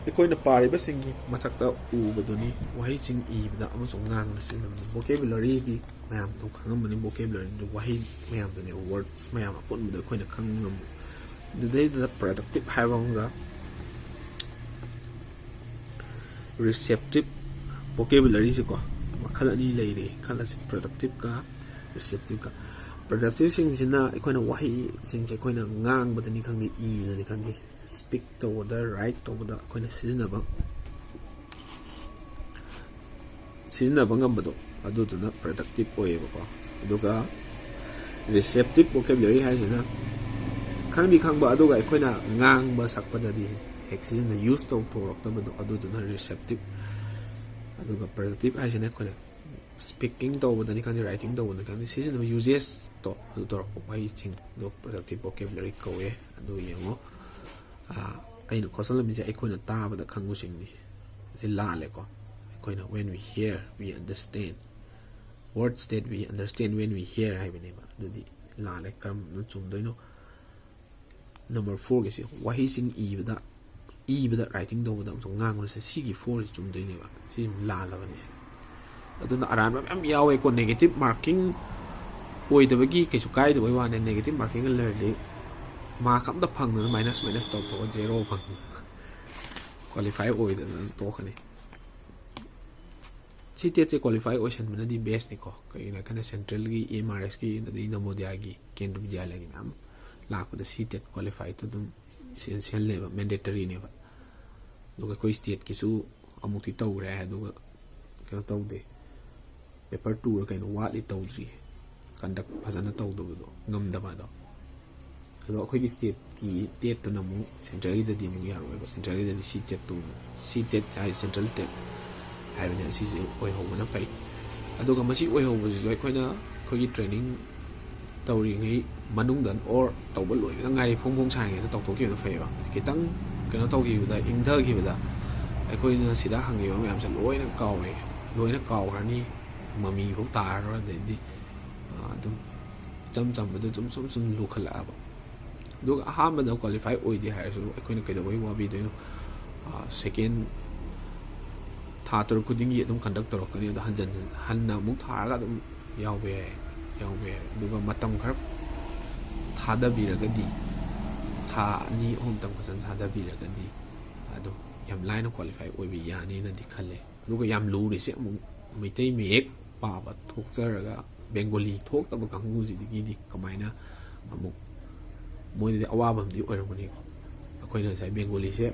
ꯑꯩꯈꯣꯏꯅ ꯄꯥꯔꯤꯕꯁꯤꯡꯒꯤ ꯃꯊꯛꯇ ꯎꯕꯗꯨꯅꯤ꯫ ꯋꯥꯍꯩꯁꯤꯡ ꯏꯕꯗ ꯑꯃꯁꯨꯡ ꯉꯥꯡꯕꯗ ꯁꯤꯖꯤꯟꯅꯕꯅꯤ꯫ Vocabularyꯗꯤ ꯃꯌꯥꯝ ꯑꯗꯨꯝ ꯈꯪꯉꯝꯕꯅꯤ, vocabularyꯗꯨ ꯋꯥꯍꯩ ꯃꯌꯥꯝꯗꯨꯅꯦ, words ꯃꯌꯥꯝ ꯑꯄꯨꯟꯕꯗꯣ ꯑꯩꯈꯣꯏꯅ ꯈꯪꯕ ꯉꯝꯕ꯫ ꯑꯗꯨꯗꯩꯗꯨꯗ productive ꯍꯥꯏꯕ ꯑꯃꯒ receptive vocabularyꯁꯤꯀꯣ, ꯃꯈꯜ ꯑꯅꯤ ꯂꯩꯔꯦ ꯈꯜꯂꯁꯤ, productiveꯀ receptiveꯀ꯫ Productiveꯁꯤꯡꯁꯤꯅ ꯑꯩꯈꯣꯏꯅ ꯋꯥꯍꯩꯁꯤꯡꯁꯦ ꯑꯩꯈꯣꯏꯅ ꯉꯥꯡꯕꯗꯅꯤ ꯈꯪꯗꯦ, ꯏꯕꯗꯅꯤ ꯈꯪꯗꯦ, speak ꯇꯧꯕꯗ, write ꯇꯧꯕꯗ ꯑꯩꯈꯣꯏꯅ ꯁꯤꯖꯤꯟꯅꯕ ꯁꯤꯖꯤꯟꯅꯕ ꯉꯝꯕꯗꯣ, ꯑꯗꯨꯗꯨꯅ productive ꯑꯣꯏꯌꯦꯕꯀꯣ꯫ ꯑꯗꯨꯒ receptive vocabulary ꯍꯥꯏꯁꯤꯅ ꯈꯪꯗꯤ ꯈꯪꯕ, ꯑꯗꯨꯒ ꯑꯩꯈꯣꯏꯅ ꯉꯥꯡꯕ ꯁꯛꯄꯗꯗꯤ ꯍꯦꯛ ꯁꯤꯖꯤꯟꯅ use ꯇꯧꯊꯣꯔꯛꯇꯕꯗꯣ, ꯑꯗꯨꯗꯨꯅ receptive꯫ ꯑꯗꯨꯒ productive ꯍꯥꯏꯁꯤꯅ ꯑꯩꯈꯣꯏꯅ speaking ꯇꯧꯕꯗꯅꯤ ꯈꯪꯗꯦ, writing ꯇꯧꯕꯗꯅꯤ ꯈꯪꯗꯦ, ꯁꯤꯖꯤꯟꯅꯕ usageꯇꯣ ꯑꯗꯨ ꯇꯧꯔꯛꯄ ꯋꯥꯍꯩꯁꯤꯡꯗꯣ productive vocabulary ꯀꯧꯋꯦ꯫ ꯑꯗꯨ ꯌꯦꯡꯉꯣ꯫ ꯑꯥ, ꯑꯩꯅ ꯈꯣꯠꯆꯜꯂꯝꯃꯤꯁꯦ ꯑꯩꯈꯣꯏꯅ ꯇꯥꯕꯗ ꯈꯪꯕꯁꯤꯡꯅꯤ꯫ ꯁꯤ ꯂꯥꯜꯂꯦꯀꯣ꯫ ꯑꯩꯈꯣꯏꯅ when we hear, we understand, words that we understand when we hear ꯍꯥꯏꯕꯅꯦꯕ꯫ ꯑꯗꯨꯗꯤ ꯂꯥꯜꯂꯦ꯫ ꯀꯔꯝꯕꯅ ꯆꯨꯝꯗꯣꯏꯅꯣ? Number fourꯒꯤꯁꯤ, ꯋꯥꯍꯩꯁꯤꯡ ꯏꯕꯗ, ꯏꯕꯗ, writing ꯇꯧꯕꯗ ꯑꯃꯁꯨꯡ ꯉꯥꯡꯕꯗ, ꯁꯤꯒꯤ fourꯁꯤ ꯆꯨꯝꯗꯣꯏꯅꯦꯕ꯫ ꯁꯤ ꯂꯥꯜꯂꯕꯅꯤ꯫ ꯑꯗꯨꯅ ꯑꯔꯥꯟꯕ ꯃꯌꯥꯝ ꯌꯥꯎꯋꯦꯀꯣ꯫ Negative marking ꯑꯣꯏꯗꯕꯒꯤ ꯀꯩꯁꯨ ꯀꯥꯏꯗꯕꯩ ꯋꯥꯅꯦ꯫ Negative marking ꯂꯩꯔꯗꯤ mark ꯑꯝꯇ ꯐꯪꯗꯅ minus minus ꯇꯧꯊꯣꯛꯑ zero ꯐꯪꯗꯅ qualify ꯑꯣꯏꯗꯅ ꯑꯗꯨꯝ ꯇꯣꯛꯀꯅꯤ꯫ CTETꯁꯦ qualify ꯑꯣꯏꯁꯟꯕꯅꯗꯤ bestꯅꯤꯀꯣ꯫ ꯀꯩꯒꯤꯅꯣ ꯍꯥꯏ ꯀꯥꯟꯗ centralꯒꯤ, MRSꯀꯤ, ꯑꯗꯩ ꯅꯕꯣꯗꯤꯌꯥꯒꯤ, ꯀꯦꯟꯗ꯭ꯔ ꯕꯤꯗ꯭ꯌꯥꯂꯌꯒꯤ ꯃꯌꯥꯝ ꯂꯥꯛꯄꯗ CTET qualifiedꯇꯣ ꯑꯗꯨꯝ essentialꯅꯦꯕ, mandatoryꯅꯦꯕ꯫ ꯑꯗꯨꯒ ꯑꯩꯈꯣꯏ stateꯀꯤꯁꯨ ꯑꯃꯨꯛꯇꯤ ꯇꯧꯈ꯭ꯔꯦ, ꯑꯗꯨꯒ ꯀꯩꯅꯣ ꯇꯧꯗꯦ, paper twoꯔ ꯀꯩꯅꯣ ꯋꯥꯠꯂꯤ, ꯇꯧꯗ꯭ꯔꯤ꯫ Conduct ꯐꯖꯅ ꯇꯧꯗꯕꯗꯣ, ꯉꯝꯗꯕ ꯑꯗꯣ꯫ ꯑꯗꯣ ꯑꯩꯈꯣꯏꯒꯤ stateꯀꯤ TETꯇꯨꯅ ꯑꯃꯨꯛ centralꯒꯤꯗꯗꯤ ꯑꯃꯨꯛ ꯌꯥꯔꯣꯏꯕ꯫ Centralꯒꯤꯗꯗꯤ CTETꯇꯨ, CTET ꯍꯥꯏ, central TET ꯍꯥꯏꯕꯅꯤ, ꯑꯁꯤꯁꯦ ꯑꯣꯏꯍꯧꯕꯅ ꯐꯩ꯫ ꯑꯗꯨꯒ ꯃꯁꯤ ꯑꯣꯏꯍꯧꯕꯁꯤꯁꯨ ꯑꯩꯈꯣꯏꯅ, ꯑꯩꯈꯣꯏꯒꯤ training ꯇꯧꯔꯤꯉꯩ ꯃꯅꯨꯡꯗ ꯑꯣꯔ ꯇꯧꯕ ꯂꯣꯏꯕꯗ ꯉꯥꯏꯔꯤ ꯐꯣꯡ ꯐꯣꯡ ꯁꯥꯔꯤꯉꯩꯗ ꯇꯧꯊꯣꯛꯈꯤꯕꯅ ꯐꯩꯌꯦꯕ꯫ ꯈꯤꯇꯪ ꯀꯩꯅꯣ ꯇꯧꯈꯤꯕꯗ, ꯏꯪꯊꯈꯤꯕꯗ ꯑꯩꯈꯣꯏꯅ ꯁꯤꯗ ꯍꯪꯉꯤꯕ ꯃꯌꯥꯝꯁꯦ ꯂꯣꯏꯅ ꯀꯥꯎꯋꯦ, ꯂꯣꯏꯅ ꯀꯥꯎꯈ꯭ꯔꯅꯤ, ꯃꯃꯤ ꯐꯥꯎ ꯇꯥꯔꯔꯣꯏ꯫ ꯑꯗꯩꯗꯤ ꯑꯗꯨꯝ ꯏꯆꯝ ꯆꯝꯕꯗ ꯑꯗꯨꯝ ꯁꯨꯝ ꯁꯨꯝ ꯂꯨꯈꯠꯂꯛꯑꯕ꯫ ꯑꯗꯨꯒ ꯑꯍꯥꯟꯕꯗ ꯀ꯭ꯋꯥꯂꯤꯐꯥꯏ ꯑꯣꯏꯗꯦ ꯍꯥꯏꯔꯁꯨ ꯑꯩꯈꯣꯏꯅ ꯀꯩꯗꯧꯕꯩ ꯋꯥꯕꯤꯗꯣꯏꯅꯣ? ꯁꯦꯀꯦꯟ ꯊꯥ ꯇꯔꯨꯛ ꯈꯨꯗꯤꯡꯒꯤ ꯑꯗꯨꯝ ꯀꯟꯗꯛ ꯇꯧꯔꯛꯀꯅꯤ꯫ ꯑꯗꯣ ꯍꯟꯖꯟ ꯍꯟꯅ ꯑꯃꯨꯛ ꯊꯥꯔꯒ ꯑꯗꯨꯝ ꯌꯥꯎꯕ ꯌꯥꯏ, ꯌꯥꯎꯕ ꯌꯥꯏ꯫ ꯑꯗꯨꯒ ꯃꯇꯝ ꯈꯔ ꯊꯥꯗꯕꯤꯔꯒꯗꯤ, ꯊꯥ ꯑꯅꯤ ꯑꯍꯨꯝꯇꯪ ꯐꯖꯅ ꯊꯥꯗꯕꯤꯔꯒꯗꯤ ꯑꯗꯨꯝ ꯌꯥꯝ ꯂꯥꯏꯅ ꯀ꯭ꯋꯥꯂꯤꯐꯥꯏ ꯑꯣꯏꯕ ꯌꯥꯅꯤꯅꯗꯤ ꯈꯜꯂꯦ꯫ ꯑꯗꯨꯒ ꯌꯥꯝ ꯂꯨꯔꯤꯁꯦ ꯑꯃꯨꯛ ꯃꯩꯇꯩ ꯃꯌꯦꯛ ꯄꯥꯕ ꯊꯣꯛꯆꯔꯒ ꯕꯦꯡꯒꯣꯂꯤ ꯊꯣꯛꯇꯕ ꯀꯥꯡꯕꯨꯁꯤꯗꯒꯤꯗꯤ ꯀꯃꯥꯏꯅ ꯑꯃꯨꯛ, ꯃꯣꯏꯗꯗꯤ ꯑꯋꯥꯕ ꯑꯃꯗꯤ ꯑꯣꯏꯔꯝꯒꯅꯤꯀꯣ꯫ ꯑꯩꯈꯣꯏꯅ ꯉꯁꯥꯏ ꯕꯦꯡꯒꯣꯂꯤꯁꯦ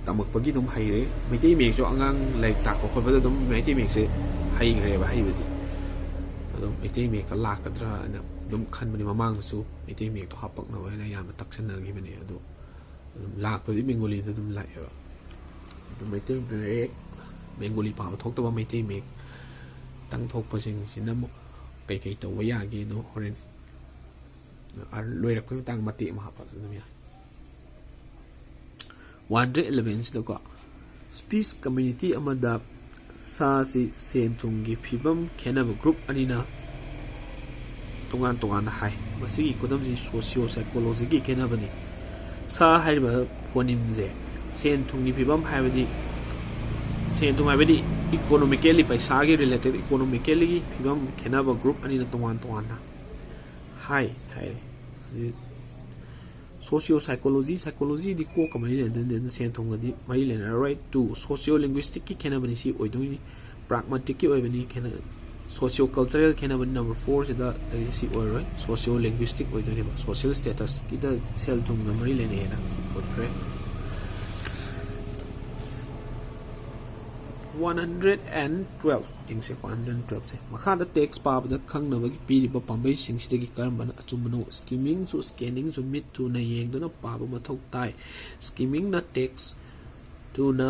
ꯇꯝꯃꯛꯄꯒꯤ ꯑꯗꯨꯝ ꯍꯩꯔꯦ꯫ ꯃꯩꯇꯩ ꯃꯌꯦꯛꯁꯨ ꯑꯉꯥꯡ ꯂꯥꯏꯔꯤꯛ ꯇꯥꯛꯄ ꯈꯣꯠꯄꯗ ꯑꯗꯨꯝ ꯃꯩꯇꯩ ꯃꯌꯦꯛꯁꯦ ꯍꯩꯈ꯭ꯔꯦꯕ, ꯍꯩꯕꯗꯤ꯫ ꯑꯗꯣ ꯃꯩꯇꯩ ꯃꯌꯦꯛꯇ ꯂꯥꯛꯀꯗ꯭ꯔꯥꯅ ꯑꯗꯨꯝ ꯈꯟꯕꯅꯤ꯫ ꯃꯃꯥꯡꯗꯁꯨ ꯃꯩꯇꯩ ꯃꯌꯦꯛꯇꯣ ꯍꯥꯞꯄꯛꯅꯕ ꯍꯥꯏꯅ ꯌꯥꯝꯅ ꯇꯛꯁꯟꯅꯈꯤꯕꯅꯦ꯫ ꯑꯗꯣ ꯑꯗꯨꯝ ꯂꯥꯛꯄꯗꯤ ꯕꯦꯡꯒꯣꯂꯤꯗ ꯑꯗꯨꯝ ꯂꯥꯛꯑꯦꯕ꯫ ꯑꯗꯨ ꯃꯩꯇꯩ ꯃꯌꯦꯛ ꯕꯦꯡꯒꯣꯂꯤ ꯄꯥꯕ ꯊꯣꯛꯇꯕ ꯃꯩꯇꯩ ꯃꯌꯦꯛꯇꯪ ꯊꯣꯛꯄꯁꯤꯡꯁꯤꯅ ꯑꯃꯨꯛ ꯀꯩꯀꯩ ꯇꯧꯕ ꯌꯥꯒꯦꯗꯣ ꯍꯣꯔꯦꯟ, ꯑ, ꯂꯣꯏꯔꯛꯄꯩ ꯃꯇꯥꯡ ꯃꯇꯦꯛ ꯑꯃ ꯍꯥꯞꯄꯁꯨ ꯑꯗꯨꯝ ꯌꯥꯏ꯫ ꯋꯥꯟ ꯍꯟꯗ꯭ꯔꯦꯗ ꯑꯦꯂꯚꯦꯟꯁꯤꯗꯀꯣ, ꯁ꯭ꯄꯤꯁ ꯀꯝꯃ꯭ꯌꯨꯅꯤꯇꯤ ꯑꯃꯗ ꯁꯥꯁꯤ ꯁꯦꯟ ꯊꯨꯝꯒꯤ ꯐꯤꯕꯝ ꯈꯦꯠꯅꯕ ꯒ꯭ꯔꯨꯞ ꯑꯅꯤꯅ ꯇꯣꯉꯥꯟ ꯇꯣꯉꯥꯟꯅ ꯍꯥꯏ꯫ ꯃꯁꯤꯒꯤ ꯈꯨꯗꯝꯁꯤ ꯁꯣꯁꯤꯌꯣ ꯁꯥꯏꯀꯣꯂꯣꯖꯤꯒꯤ ꯈꯦꯠꯅꯕꯅꯤ꯫ ꯁꯥ ꯍꯥꯏꯔꯤꯕ ꯐꯣꯅꯤꯝꯁꯦ ꯁꯦꯟ ꯊꯨꯝꯒꯤ ꯐꯤꯕꯝ ꯍꯥꯏꯕꯗꯤ, ꯁꯦꯟ ꯊꯨꯝ ꯍꯥꯏꯕꯗꯤ ꯏꯀꯣꯅꯣꯃꯤꯀꯦꯜꯂꯤ, ꯄꯩꯁꯥꯒꯤ ꯔꯤꯂꯦꯇꯦꯠ ꯏꯀꯣꯅꯣꯃꯤꯀꯦꯜꯂꯤꯒꯤ ꯐꯤꯕꯝ ꯈꯦꯠꯅꯕ ꯒ꯭ꯔꯨꯞ ꯑꯅꯤꯅ ꯇꯣꯉꯥꯟ ꯇꯣꯉꯥꯟꯅ ꯍꯥꯏ ꯍꯥꯏꯔꯦ꯫ ꯁꯣꯁꯤꯌꯣ ꯁꯥꯏꯀꯣꯂꯣꯖꯤ, ꯁꯥꯏꯀꯣꯂꯣꯖꯤꯗꯤ ꯀꯣꯛꯀ ꯃꯔꯤ ꯂꯩꯅꯗꯣꯏꯅꯤ, ꯑꯗꯨꯅ ꯁꯦꯟ ꯊꯨꯝꯒꯗꯤ ꯃꯔꯤ ꯂꯩꯅꯔꯔꯣꯏ꯫ ꯇꯨ, ꯁꯣꯁꯤꯌꯣ ꯂꯤꯡꯒ꯭ꯋꯤꯁꯇꯤꯛꯀꯤ ꯈꯦꯠꯅꯕꯅꯤ, ꯁꯤ ꯑꯣꯏꯗꯣꯏꯅꯤ꯫ ꯄ꯭ꯔꯥꯒꯃꯥꯇꯤꯛꯀꯤ ꯑꯣꯏꯕꯅꯤ, ꯈꯦꯠꯅ-, ꯁꯣꯁꯤꯌꯣ ꯀꯜꯆꯔꯦꯜ ꯈꯦꯠꯅꯕꯅꯤ꯫ ꯅꯝꯕꯔ ꯐꯣꯔꯁꯤꯗ ꯂꯩꯔꯤꯁꯤ ꯁꯤ ꯑꯣꯏꯔꯣꯏ, ꯁꯣꯁꯤꯌꯣ ꯂꯤꯡꯒ꯭ꯋꯤꯁꯇꯤꯛ ꯑꯣꯏꯗꯣꯏꯅꯦꯕ꯫ ꯁꯣꯁꯤꯌꯦꯜ ꯁ꯭ꯇꯦꯇꯁꯀꯤꯗ ꯁꯦꯜ ꯊꯨꯝꯒ ꯃꯔꯤ ꯂꯩꯅꯩꯌꯦꯅ ꯁꯤ ꯈꯣꯠꯈ꯭ꯔꯦ꯫ ꯋꯥꯟ ꯍꯟꯗ꯭ꯔꯦꯗ ꯑꯦꯟ ꯇꯨꯋꯦꯜꯐ ꯌꯦꯡꯁꯦ, ꯋꯥꯟ ꯍꯟꯗ꯭ꯔꯦꯗ ꯇꯨꯋꯦꯜꯐꯁꯦ꯫ ꯃꯈꯥꯗ ꯇꯦꯛꯁ ꯄꯥꯕꯗ ꯈꯪꯅꯕꯒꯤ ꯄꯤꯔꯤꯕ ꯄꯥꯝꯕꯩꯁꯤꯡꯁꯤꯗꯒꯤ ꯀꯔꯝꯕꯅ ꯑꯆꯨꯝꯕꯅꯣ? ꯁ꯭ꯀꯤꯃꯤꯡꯁꯨ, ꯁ꯭ꯀꯦꯅꯤꯡꯁꯨ ꯃꯤꯠ ꯊꯨꯅ ꯌꯦꯡꯗꯨꯅ ꯄꯥꯕ ꯃꯊꯧ ꯇꯥꯏ꯫ ꯁ꯭ꯀꯤꯃꯤꯡꯅ ꯇꯦꯛꯁ ꯊꯨꯅ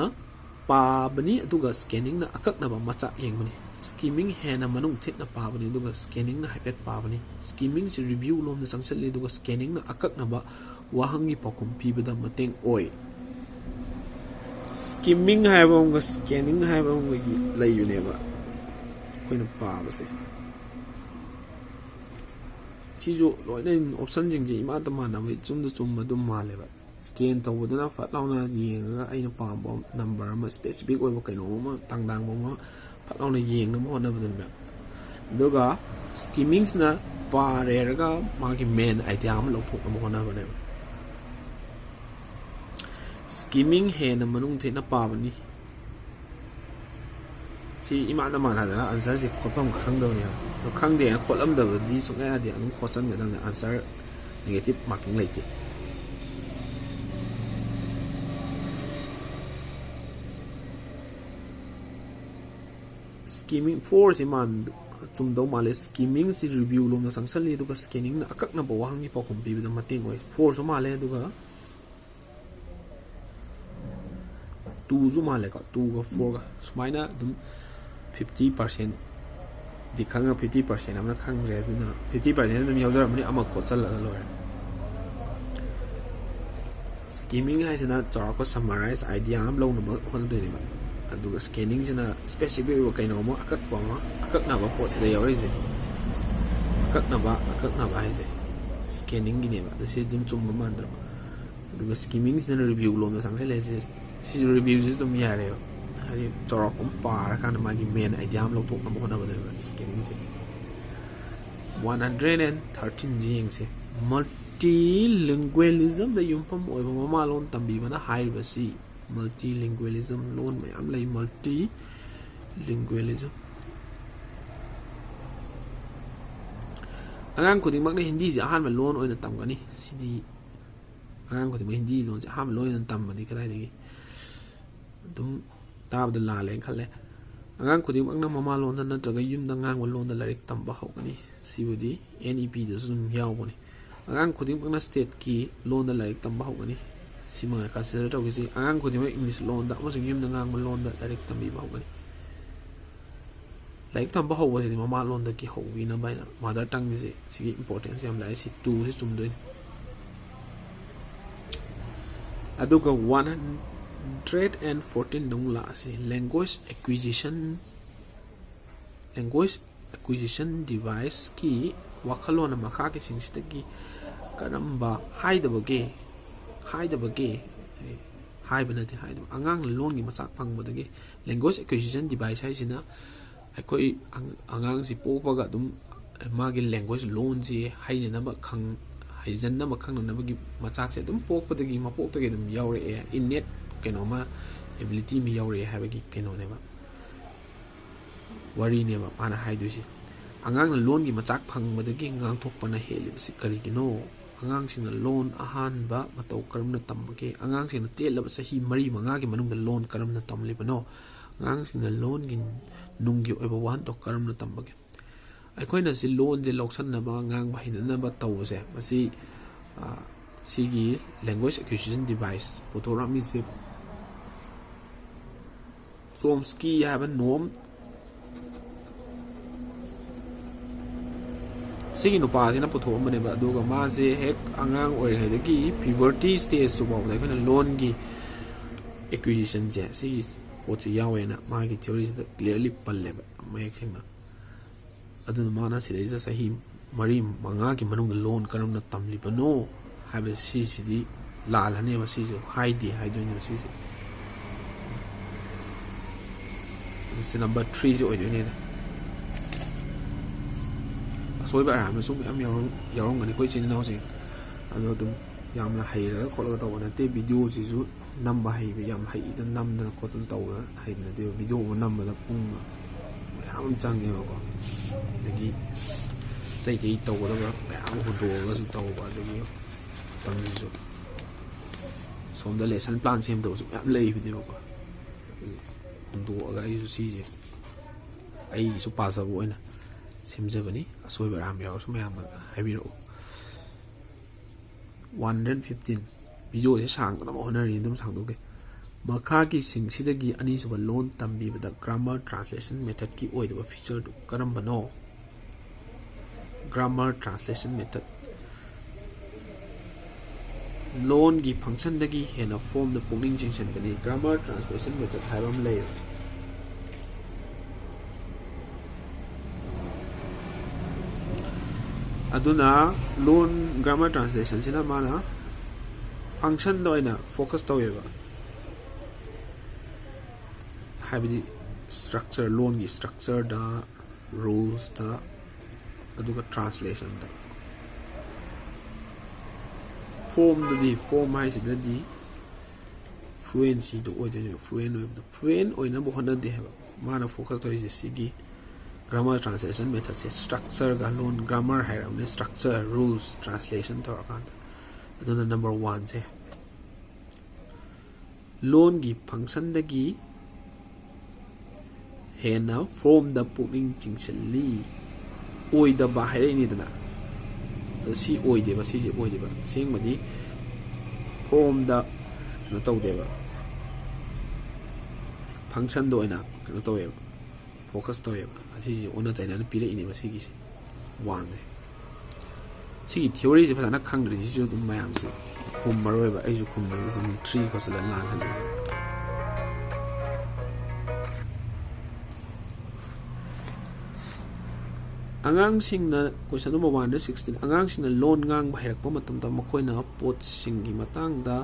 ꯄꯥꯕꯅꯤ, ꯑꯗꯨꯒ ꯁ꯭ꯀꯦꯅꯤꯡꯅ ꯑꯀꯛꯅꯕ ꯃꯆꯥꯛ ꯌꯦꯡꯕꯅꯤ꯫ Skimming ꯍꯦꯟꯅ ꯃꯅꯨꯡ ꯊꯤꯠꯅ ꯄꯥꯕꯅꯤ, ꯑꯗꯨꯒ scanning ꯅ ꯍꯥꯏꯐꯦꯠ ꯄꯥꯕꯅꯤ꯫ Skimming ꯁꯤ review ꯂꯣꯝꯗ ꯆꯪꯁꯤꯜꯂꯤ, ꯑꯗꯨꯒ scanning ꯅ ꯑꯀꯛꯅꯕ ꯋꯥꯍꯪꯒꯤ ꯄꯥꯎꯈꯨꯝ ꯄꯤꯕꯗ ꯃꯇꯦꯡ ꯑꯣꯏ꯫ Skimming ꯍꯥꯏꯕ ꯑꯃꯒ scanning ꯍꯥꯏꯕ ꯑꯃꯒꯒꯤ ꯂꯩꯕꯅꯦꯕ ꯑꯩꯈꯣꯏꯅ ꯄꯥꯕꯁꯦ꯫ ꯁꯤꯁꯨ ꯂꯣꯏꯅ option ꯁꯤꯡꯁꯦ ꯏꯃꯥꯟꯇ ꯃꯥꯟꯅꯕ, ꯏꯆꯨꯝꯗ ꯆꯨꯝꯕ ꯑꯗꯨꯝ ꯃꯥꯜꯂꯦꯕ꯫ Scan ꯇꯧꯕꯗꯨꯅ ꯐꯠ ꯂꯥꯎꯅ ꯌꯦꯡꯉꯒ ꯑꯩꯅ ꯄꯥꯝꯕ number ꯑꯃ, specific ꯑꯣꯏꯕ ꯀꯩꯅꯣꯝ ꯑꯃ, ꯇꯥꯡꯗꯥꯡꯕ ꯑꯃ ꯐꯠ ꯂꯥꯎꯅ ꯌꯦꯡꯅꯕ ꯍꯣꯠꯅꯕꯗꯨꯅꯦꯕ꯫ ꯑꯗꯨꯒ skimming ꯁꯤꯅ ꯄꯥꯔꯦꯔꯒ ꯃꯥꯒꯤ main idea ꯑꯃ ꯂꯧꯊꯣꯛꯅꯕ ꯍꯣꯠꯅꯕꯅꯦꯕ꯫ Skimming ꯍꯦꯟꯅ ꯃꯅꯨꯡ ꯊꯤꯠꯅ ꯄꯥꯕꯅꯤ꯫ ꯁꯤ ꯏꯃꯥꯟꯗ ꯃꯥꯟꯅꯗꯅ answer ꯁꯤ ꯈꯣꯠꯐꯝ ꯈꯪꯗꯕꯅꯦꯕ꯫ ꯑꯗꯣ ꯈꯪꯗꯦꯅ ꯈꯣꯠꯂꯝꯗꯕꯗꯤ ꯁꯨꯡꯌꯥ ꯌꯥꯗꯦ, ꯑꯗꯨꯝ ꯈꯣꯠꯆꯟꯒꯗꯕꯅꯦ, answer negative marking ꯂꯩꯇꯦ꯫ Skimming four ꯁꯤ ꯃꯥꯟ-, ꯆꯨꯝꯗꯧ ꯃꯥꯜꯂꯦ꯫ Skimming ꯁꯤ review ꯂꯣꯝꯗ ꯆꯪꯁꯜꯂꯤ, ꯑꯗꯨꯒ scanning ꯅ ꯑꯀꯛꯅꯕ ꯋꯥꯍꯪꯒꯤ ꯄꯥꯎꯈꯨꯝ ꯄꯤꯕꯗ ꯃꯇꯦꯡ ꯑꯣꯏ꯫ Four ꯁꯨ ꯃꯥꯜꯂꯦ, ꯑꯗꯨꯒ two ꯁꯨ ꯃꯥꯜꯂꯦꯀꯣ, two ꯒ four ꯒ ꯁꯨꯃꯥꯏꯅ ꯑꯗꯨꯝ fifty percent ꯗꯤ ꯈꯪꯉ, fifty percent ꯑꯃꯅ ꯈꯪꯗ꯭ꯔꯦ, ꯑꯗꯨꯅ fifty percent ꯑꯗꯨꯝ ꯌꯥꯎꯖꯔꯝꯃꯅꯤ, ꯑꯃ ꯈꯣꯠꯆꯜꯂꯒ ꯂꯣꯏꯔꯦ꯫ Skimming ꯍꯥꯏꯁꯤꯅ ꯆꯥꯎꯔꯥꯛꯄ summarize idea ꯑꯃ ꯂꯧꯅꯕ ꯍꯣꯠꯅꯗꯣꯏꯅꯦꯕ, ꯑꯗꯨꯒ scanning ꯁꯤꯅ specific ꯑꯣꯏꯕ ꯀꯩꯅꯣꯝꯃ, ꯑꯀꯛꯄ ꯑꯃ, ꯑꯀꯛꯅꯕ ꯄꯣꯠꯁꯤꯗ ꯌꯥꯎꯔꯛꯏꯁꯦ꯫ ꯑꯀꯛꯅꯕ, ꯑꯀꯛꯅꯕ ꯍꯥꯏꯁꯦ scanning ꯒꯤꯅꯦꯕ꯫ ꯑꯗꯨ ꯁꯤ ꯑꯗꯨꯝ ꯆꯨꯝꯕ ꯃꯥꯟꯗ꯭ꯔꯣ? ꯑꯗꯨꯒ skimming ꯁꯤꯅ review ꯂꯣꯝꯗ ꯆꯪꯁꯤꯜꯂꯛꯏꯁꯦ꯫ ꯁꯤ review ꯁꯤꯁꯨ ꯑꯗꯨꯝ ꯌꯥꯔꯦꯕ, ꯍꯥꯏꯗꯤ ꯆꯥꯎꯔꯥꯛꯄ ꯑꯃ ꯄꯥꯔꯀꯥꯟꯗ ꯃꯥꯒꯤ main idea ꯑꯃ ꯂꯧꯊꯣꯛꯅꯕ ꯍꯣꯠꯅꯕꯅꯦꯕ scanning say. One hundred and thirteen ꯁꯤ ꯌꯦꯡꯁꯦ꯫ Multilingualism ꯗ ꯌꯨꯝꯐꯝ ꯑꯣꯏꯕ ꯃꯃꯥꯂꯣꯟ ꯇꯝꯕꯤꯕꯅ ꯍꯥꯏꯔꯤꯕꯁꯤ, multilingualism, ꯂꯣꯟ ꯃꯌꯥꯝ ꯂꯩ, multilingualism꯫ ꯑꯉꯥꯡ ꯈꯨꯗꯤꯡꯃꯛꯅ ꯍꯤꯟꯗꯤꯁꯤ ꯑꯍꯥꯟꯕ ꯂꯣꯟ ꯑꯣꯏꯅ ꯇꯝꯒꯅꯤ꯫ ꯁꯤꯗꯤ ꯑꯉꯥꯡ ꯈꯨꯗꯤꯡꯃꯛ ꯍꯤꯟꯗꯤ ꯂꯣꯟꯁꯦ ꯑꯍꯥꯟꯕ ꯂꯣꯟ ꯑꯣꯏꯅ ꯇꯝꯕꯗꯤ ꯀꯗꯥꯏꯗꯒꯤ? ꯑꯗꯨꯝ ꯇꯥꯕꯗ ꯂꯥꯜꯂꯦꯅ ꯈꯜꯂꯦ꯫ ꯑꯉꯥꯡ ꯈꯨꯗꯤꯡꯃꯛꯅ ꯃꯃꯥꯂꯣꯟꯗ ꯅꯠꯇ꯭ꯔꯒ ꯌꯨꯝꯗ ꯉꯥꯡꯕ ꯂꯣꯟꯗ ꯂꯥꯏꯔꯤꯛ ꯇꯝꯕ ꯍꯧꯒꯅꯤ꯫ ꯁꯤꯕꯨꯗꯤ N E P ꯗꯁꯨ ꯑꯗꯨꯝ ꯌꯥꯎꯕꯅꯤ꯫ ꯑꯉꯥꯡ ꯈꯨꯗꯤꯡꯃꯛꯅ state ꯀꯤ ꯂꯣꯟꯗ ꯂꯥꯏꯔꯤꯛ ꯇꯝꯕ ꯍꯧꯒꯅꯤ꯫ ꯁꯤꯃ consider ꯇꯧꯈꯤꯁꯤ꯫ ꯑꯉꯥꯡ ꯈꯨꯗꯤꯡꯃꯛ English ꯂꯣꯟꯗ ꯑꯃꯁꯨꯡ ꯌꯨꯝꯗ ꯉꯥꯡꯕ ꯂꯣꯟꯗ ꯂꯥꯏꯔꯤꯛ ꯇꯝꯕꯤꯕ ꯍꯧꯒꯅꯤ꯫ ꯂꯥꯏꯔꯤꯛ ꯇꯝꯕ ꯍꯧꯕꯁꯤꯗꯤ ꯃꯃꯥ ꯂꯣꯟꯗꯒꯤ ꯍꯧꯕꯤꯅꯕ ꯍꯥꯏꯅ, ꯃꯥꯗꯔ ꯇꯪꯒꯤꯁꯦ, ꯁꯤꯒꯤ ꯏꯝꯄꯣꯔꯇꯦꯟꯁ ꯌꯥꯝ ꯂꯥꯛꯑꯦ꯫ ꯁꯤ ꯇꯨꯁꯤ ꯆꯨꯝꯗꯣꯏꯅꯤ꯫ ꯑꯗꯨꯒ ꯋꯥꯟ ꯍꯟꯗ꯭ꯔꯦꯠ ꯑꯦꯟ ꯐꯣꯔꯇꯤꯟꯗ ꯑꯃꯨꯛ ꯂꯥꯛꯑꯁꯤ, language acquisition, language acquisition deviceꯀꯤ ꯋꯥꯈꯜꯂꯣꯟ ꯃꯈꯥꯒꯤꯁꯤꯡꯁꯤꯗꯒꯤ ꯀꯔꯝꯕ ꯍꯥꯏꯗꯕꯒꯦ? ꯍꯥꯏꯗꯕꯒꯦ? ꯍꯥꯏꯕ ꯅꯠꯇꯦ, ꯍꯥꯏꯗꯕ꯫ ꯑꯉꯥꯡꯅ ꯂꯣꯟꯒꯤ ꯃꯆꯥꯛ ꯐꯪꯕꯗꯒꯤ, language acquisition device ꯍꯥꯏꯁꯤꯅ ꯑꯩꯈꯣꯏ ꯑꯉꯥꯡꯁꯤ ꯄꯣꯛꯄꯒ ꯑꯗꯨꯝ ꯃꯥꯒꯤ language, ꯂꯣꯟꯁꯤ ꯍꯩꯅꯅꯕ, ꯈꯪ-, ꯍꯩꯖꯟꯅꯕ, ꯈꯪꯅꯅꯕꯒꯤ ꯃꯆꯥꯛꯁꯦ ꯑꯗꯨꯝ ꯄꯣꯛꯄꯗꯒꯤ, ꯃꯄꯣꯛꯇꯒꯤ ꯑꯗꯨꯝ ꯌꯥꯎꯔꯛꯑꯦ, innate ꯀꯩꯅꯣꯝꯃ, ability ꯑꯃ ꯌꯥꯎꯔꯛꯑꯦ ꯍꯥꯏꯕꯒꯤ ꯀꯩꯅꯣꯅꯦꯕ, ꯋꯥꯔꯤꯅꯦꯕ ꯃꯥꯅ ꯍꯥꯏꯗꯣꯏꯁꯦ꯫ ꯑꯉꯥꯡꯅ ꯂꯣꯟꯒꯤ ꯃꯆꯥꯛ ꯐꯪꯕꯗꯒꯤ ꯉꯥꯡꯊꯣꯛꯄꯅ ꯍꯦꯜꯂꯤꯕꯁꯤ ꯀꯔꯤꯒꯤꯅꯣ? ꯑꯉꯥꯡꯁꯤꯡꯅ ꯂꯣꯟ ꯑꯍꯥꯟꯕ ꯃꯇꯧ ꯀꯔꯝꯅ ꯇꯝꯕꯒꯦ? ꯑꯉꯥꯡꯁꯤꯡꯅ ꯇꯦꯜꯂꯕ ꯆꯍꯤ ꯃꯔꯤ ꯃꯉꯥꯒꯤ ꯃꯅꯨꯡꯗ ꯂꯣꯟ ꯀꯔꯝꯅ ꯇꯝꯂꯤꯕꯅꯣ? ꯑꯉꯥꯡꯁꯤꯡꯅ ꯂꯣꯟꯒꯤ ꯅꯨꯡꯒꯤ ꯑꯣꯏꯕ ꯋꯥꯍꯟꯊꯣꯛ ꯀꯔꯝꯅ ꯇꯝꯕꯒꯦ? ꯑꯩꯈꯣꯏꯅ ꯁꯤ ꯂꯣꯟꯁꯦ ꯂꯧꯁꯟꯅꯕ, ꯉꯥꯡꯕ ꯍꯩꯅꯅꯕ ꯇꯧꯕꯁꯦ, ꯃꯁꯤ, ꯑ, ꯁꯤꯒꯤ language acquisition device ꯄꯨꯊꯣꯔꯛꯑꯝꯃꯤꯁꯦ ꯆꯣꯝꯁꯀꯤ ꯍꯥꯏꯕ ꯅꯣꯝ, ꯁꯤꯒꯤ ꯅꯨꯄꯥꯁꯤꯅ ꯄꯨꯊꯣꯛꯑꯝꯕꯅꯦꯕ꯫ ꯑꯗꯨꯒ ꯃꯥꯁꯦ ꯍꯦꯛ ꯑꯉꯥꯡ ꯑꯣꯏꯔꯤꯉꯩꯗꯒꯤ puberty stageꯇꯨ ꯐꯥꯎꯕꯗ ꯑꯩꯈꯣꯏꯅ ꯂꯣꯟꯒꯤ acquisitionꯁꯦ, ꯁꯤꯒꯤ ꯄꯣꯠꯁꯦ ꯌꯥꯎꯋꯦꯅ ꯃꯥꯒꯤ theoryꯁꯤꯗ clearly ꯄꯜꯂꯦꯕ ꯃꯌꯦꯛ ꯁꯦꯡꯅ꯫ ꯑꯗꯨꯅ ꯃꯥꯅ ꯁꯤꯗꯩꯁꯤꯗ ꯆꯍꯤ ꯃꯔꯤ ꯃꯉꯥꯒꯤ ꯃꯅꯨꯡꯗ ꯂꯣꯟ ꯀꯔꯝꯅ ꯇꯝꯂꯤꯕꯅꯣ ꯍꯥꯏꯕ ꯁꯤꯁꯤꯗꯤ ꯂꯥꯜꯂꯅꯦꯕ꯫ ꯁꯤꯁꯦ ꯍꯥꯏꯗꯦ ꯍꯥꯏꯗꯣꯏꯅꯦꯕ ꯁꯤꯁꯦ꯫ ꯁꯤ number threeꯁꯦ ꯑꯣꯏꯗꯣꯏꯅꯦ꯫ ꯑꯁꯣꯏꯕ ꯑꯔꯥꯟꯕꯁꯨ ꯃꯌꯥꯝ ꯌꯥꯎꯔꯝ-, ꯌꯥꯎꯔꯝꯒꯅꯤ ꯑꯩꯈꯣꯏ ꯏꯆꯤꯟ ꯏꯅꯥꯎꯁꯤꯡ꯫ ꯑꯗꯣ ꯑꯗꯨꯝ ꯌꯥꯝꯅ ꯍꯩꯔꯒ ꯈꯣꯠꯂꯒ ꯇꯧꯕ ꯅꯠꯇꯦ꯫ Videoꯁꯤꯁꯨ ꯅꯝꯕ ꯍꯩꯕ, ꯌꯥꯝ ꯍꯩꯗ ꯅꯝꯗꯅ ꯈꯣꯠꯇꯅ ꯇꯧꯕ ꯍꯩꯕ ꯅꯠꯇꯦꯕ꯫ Video ꯑꯃ ꯅꯝꯕꯗ ꯄꯨꯡ ꯃꯌꯥꯝ ꯑꯃ ꯆꯪꯉꯦꯕꯀꯣ꯫ ꯑꯗꯒꯤ ꯑꯇꯩ ꯑꯇꯩ ꯇꯧꯒꯗꯕ ꯃꯌꯥꯝ ꯑꯃ ꯍꯨꯟꯗꯣꯛꯑꯒꯁꯨ ꯇꯧꯕ, ꯑꯗꯒꯤ ꯃꯇꯝꯁꯤꯁꯨ ꯁꯣꯝꯗ lesson plan ꯁꯦꯝꯗꯕꯁꯨ ꯃꯌꯥꯝ ꯂꯩꯕꯅꯦꯕꯀꯣ꯫ ꯍꯨꯟꯗꯣꯛꯑꯒ ꯑꯩꯁꯨ ꯁꯤꯁꯦ ꯑꯩꯒꯤꯁꯨ ꯄꯥꯖꯕ ꯑꯣꯏꯅ ꯁꯦꯝꯖꯕꯅꯤ꯫ ꯑꯁꯣꯏꯕ ꯑꯔꯥꯟꯕ ꯌꯥꯎꯔꯁꯨ ꯃꯌꯥꯝꯅ ꯍꯥꯏꯕꯤꯔꯛꯎ꯫ One hundred fifteen꯫ Videoꯁꯦ ꯁꯥꯡꯗꯅꯕ ꯍꯣꯠꯅꯔꯤꯅꯤ, ꯑꯗꯨꯝ ꯁꯥꯡꯗꯣꯛꯀꯦ꯫ ꯃꯈꯥꯒꯤꯁꯤꯡꯁꯤꯗꯒꯤ ꯑꯅꯤꯁꯨꯕ ꯂꯣꯟ ꯇꯝꯕꯤꯕꯗ grammar translation methodꯀꯤ ꯑꯣꯏꯗꯕ featureꯗꯨ ꯀꯔꯝꯕꯅꯣ? Grammar translation method ꯂꯣꯟꯒꯤ functionꯗꯒꯤ ꯍꯦꯟꯅ formꯗ ꯄꯨꯛꯅꯤꯡ ꯆꯤꯡꯁꯤꯟꯕꯅꯤ꯫ Grammar translation method ꯍꯥꯏꯕ ꯑꯃ ꯂꯩꯌꯦꯕ꯫ ꯑꯗꯨꯅ ꯂꯣꯟ grammar translationꯁꯤꯅ ꯃꯥꯅ functionꯗ ꯑꯣꯏꯅ focus ꯇꯧꯋꯦꯕ꯫ ꯍꯥꯏꯕꯗꯤ structure, ꯂꯣꯟꯒꯤ structureꯗ, rulesꯇ, ꯑꯗꯨꯒ translationꯗ꯫ Formꯗꯗꯤ, form ꯍꯥꯏꯁꯤꯗꯗꯤ fluencyꯗꯣ ꯑꯣꯏꯗꯣꯏꯅꯦꯕ, fluent ꯑꯣꯏꯕꯗꯣ꯫ Fluent ꯑꯣꯏꯅꯕ ꯍꯣꯠꯅꯗꯦ ꯍꯥꯏꯕ꯫ ꯃꯥꯅ focus ꯇꯧꯔꯤꯁꯦ ꯁꯤꯒꯤ grammar translation methodꯁꯦ, structureꯒ ꯂꯣꯟ grammar ꯍꯥꯏꯔꯕꯅꯦ, structure, rules, translation ꯇꯧꯔꯀꯥꯟꯗ꯫ ꯑꯗꯨꯅ number oneꯁꯦ ꯂꯣꯟꯒꯤ functionꯗꯒꯤ ꯍꯦꯟꯅ formꯗ ꯄꯨꯛꯅꯤꯡ ꯆꯤꯡꯁꯤꯜꯂꯤ꯫ ꯑꯣꯏꯗꯕ ꯍꯥꯏꯔꯛꯏꯅꯤꯗꯅ, ꯑꯗꯣ ꯁꯤ ꯑꯣꯏꯗꯦꯕ, ꯁꯤꯁꯦ ꯑꯣꯏꯗꯦꯕ꯫ ꯑꯁꯦꯡꯕꯗꯤ formꯗ ꯀꯩꯅꯣ ꯇꯧꯗꯦꯕ, functionꯗ ꯑꯣꯏꯅ ꯀꯩꯅꯣ ꯇꯧꯋꯦꯕ, focus ꯇꯧꯋꯦꯕ꯫ ꯑꯁꯤꯁꯦ ꯑꯣꯟꯅ ꯇꯩꯅꯅ ꯄꯤꯔꯛꯏꯅꯦꯕ ꯁꯤꯒꯤꯁꯦ꯫ Oneꯁꯦ꯫ ꯁꯤꯒꯤ theoryꯁꯦ ꯐꯖꯅ ꯈꯪꯗ꯭ꯔꯗꯤ ꯁꯤꯁꯨ ꯑꯗꯨꯝ ꯃꯌꯥꯝꯁꯦ ꯈꯨꯝꯃꯔꯣꯏꯕ꯫ ꯑꯩꯁꯨ ꯈꯨꯝꯕꯁꯦ ꯑꯗꯨꯝ three ꯈꯣꯠꯆꯜꯂ ꯂꯥꯜꯍꯜꯂꯦ꯫ ꯑꯉꯥꯡꯁꯤꯡꯅ, question number oneꯗ sixteen, ꯑꯉꯥꯡꯁꯤꯡꯅ ꯂꯣꯟ ꯉꯥꯡꯕ ꯍꯩꯔꯛꯄ ꯃꯇꯝꯗ ꯃꯈꯣꯏꯅ ꯄꯣꯠꯁꯤꯡꯒꯤ ꯃꯇꯥꯡꯗ,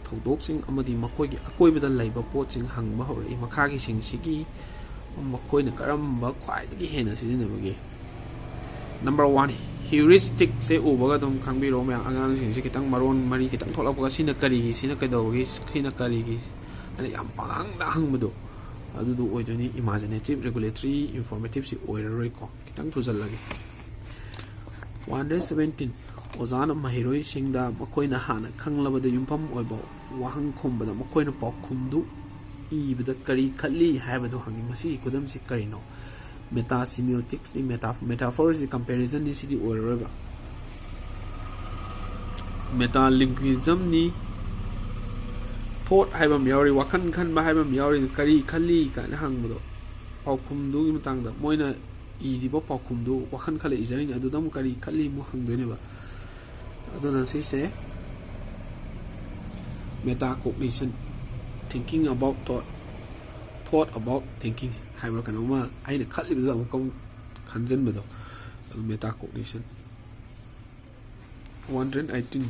ꯊꯧꯗꯣꯛꯁꯤꯡ ꯑꯃꯗꯤ ꯃꯈꯣꯏꯒꯤ ꯑꯀꯣꯏꯕꯗ ꯂꯩꯕ ꯄꯣꯠꯁꯤꯡ ꯍꯪꯕ ꯍꯧꯔꯛꯏ꯫ ꯃꯈꯥꯒꯤꯁꯤꯡꯁꯤꯒꯤ ꯃꯈꯣꯏꯅ ꯀꯔꯝꯕ ꯈ꯭ꯋꯥꯏꯗꯒꯤ ꯍꯦꯟꯅ ꯁꯤꯖꯤꯟꯅꯕꯒꯦ? Number one, heuristicꯁꯦ ꯎꯕꯒ ꯑꯗꯨꯝ ꯈꯪꯕꯤꯔꯣ ꯃꯌꯥꯝ꯫ ꯑꯉꯥꯡꯁꯤꯡꯁꯦ ꯈꯤꯇꯪ ꯃꯔꯣꯟ ꯃꯔꯤ ꯈꯤꯇꯪ ꯊꯣꯛꯂꯛꯄꯒ ꯁꯤꯅ ꯀꯔꯤꯒꯤ, ꯁꯤꯅ ꯀꯩꯗꯧꯕꯒꯤ, ꯁꯤꯅ ꯀꯔꯤꯒꯤ, ꯑꯗ ꯌꯥꯝ ꯄꯪꯍꯪꯗ ꯍꯪꯕꯗꯣ, ꯑꯗꯨꯗꯣ ꯑꯣꯏꯗꯣꯏꯅꯤ꯫ Imaginative, regulatory, informativeꯁꯤ ꯑꯣꯏꯔꯔꯣꯏꯀꯣ꯫ ꯈꯤꯇꯪ ꯊꯨꯖꯜꯂꯒꯦ꯫ One hundred seventeen, ꯑꯣꯖꯥꯅ ꯃꯍꯩꯔꯣꯏꯁꯤꯡꯗ ꯃꯈꯣꯏꯅ ꯍꯥꯟꯅ ꯈꯪꯂꯕꯗ ꯌꯨꯝꯐꯝ ꯑꯣꯏꯕ ꯋꯥꯍꯪ ꯈꯨꯝꯕꯗ ꯃꯈꯣꯏꯅ ꯄꯥꯎꯈꯨꯝꯗꯨ ꯏꯕꯗ ꯀꯔꯤ ꯈꯜꯂꯤ ꯍꯥꯏꯕꯗꯨ ꯍꯪꯉꯤ꯫ ꯃꯁꯤꯒꯤ ꯈꯨꯗꯝꯁꯤ ꯀꯔꯤꯅꯣ? Meta semioticsꯅꯤ, meta, metaphorꯁꯤ comparisonꯅꯤ, ꯁꯤꯗꯤ ꯑꯣꯏꯔꯔꯣꯏꯕ꯫ Metalinguismꯅꯤ, ꯊꯣꯠ ꯍꯥꯏꯕ ꯑꯃ ꯌꯥꯎꯔꯤ, ꯋꯥꯈꯜ ꯈꯟꯕ ꯍꯥꯏꯕ ꯑꯃ ꯌꯥꯎꯔꯤ, ꯀꯔꯤ ꯈꯜꯂꯤ ꯀꯥꯏꯅ ꯍꯪꯕꯗꯣ, ꯄꯥꯎꯈꯨꯝꯗꯨꯒꯤ ꯃꯇꯥꯡꯗ ꯃꯣꯏꯅ ꯏꯔꯤꯕ ꯄꯥꯎꯈꯨꯝꯗꯨ ꯋꯥꯈꯜ ꯈꯜꯂ ꯏꯖꯔꯤꯅꯤ, ꯑꯗꯨꯗ ꯑꯃꯨꯛ ꯀꯔꯤ ꯈꯜꯂꯤ ꯑꯃꯨꯛ ꯍꯪꯗꯣꯏꯅꯦꯕ꯫ ꯑꯗꯨꯅ ꯁꯤꯁꯦ meta cognition, thinking about thought, thought about thinking ꯍꯥꯏꯕ꯭ꯔꯥ ꯀꯩꯅꯣꯝꯃ, ꯑꯩꯅ ꯈꯜꯂꯤꯕꯗꯨꯗ ꯑꯃꯨꯛꯀ ꯑꯃꯨꯛ ꯈꯟꯖꯟꯕꯗꯣ, ꯑꯗꯨ meta cognition꯫ One hundred eighteen꯫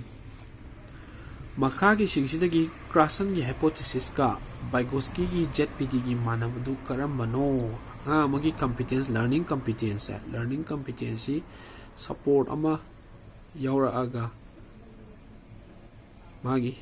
ꯃꯈꯥꯒꯤꯁꯤꯡꯁꯤꯗꯒꯤ ꯀ꯭ꯔꯥꯁꯟꯒꯤ ꯍꯥꯏꯄꯣꯊꯤꯁꯤꯁꯀ ꯕꯥꯏꯒꯣꯁꯀꯤꯒꯤ ꯖꯦꯠ ꯄꯤ ꯗꯤꯒꯤ ꯃꯥꯟꯅꯕꯗꯨ ꯀꯔꯝꯕꯅꯣ? ꯑꯉꯥꯡ ꯑꯃꯒꯤ ꯀꯝꯄꯤꯇꯦꯟꯁ, ꯂꯔꯅꯤꯡ ꯀꯝꯄꯤꯇꯦꯟꯁꯁꯦ, ꯂꯔꯅꯤꯡ ꯀꯝꯄꯤꯇꯦꯟꯁꯁꯤ ꯁꯄꯣꯔꯠ ꯑꯃ ꯌꯥꯎꯔꯛꯑꯒ ꯃꯥꯒꯤ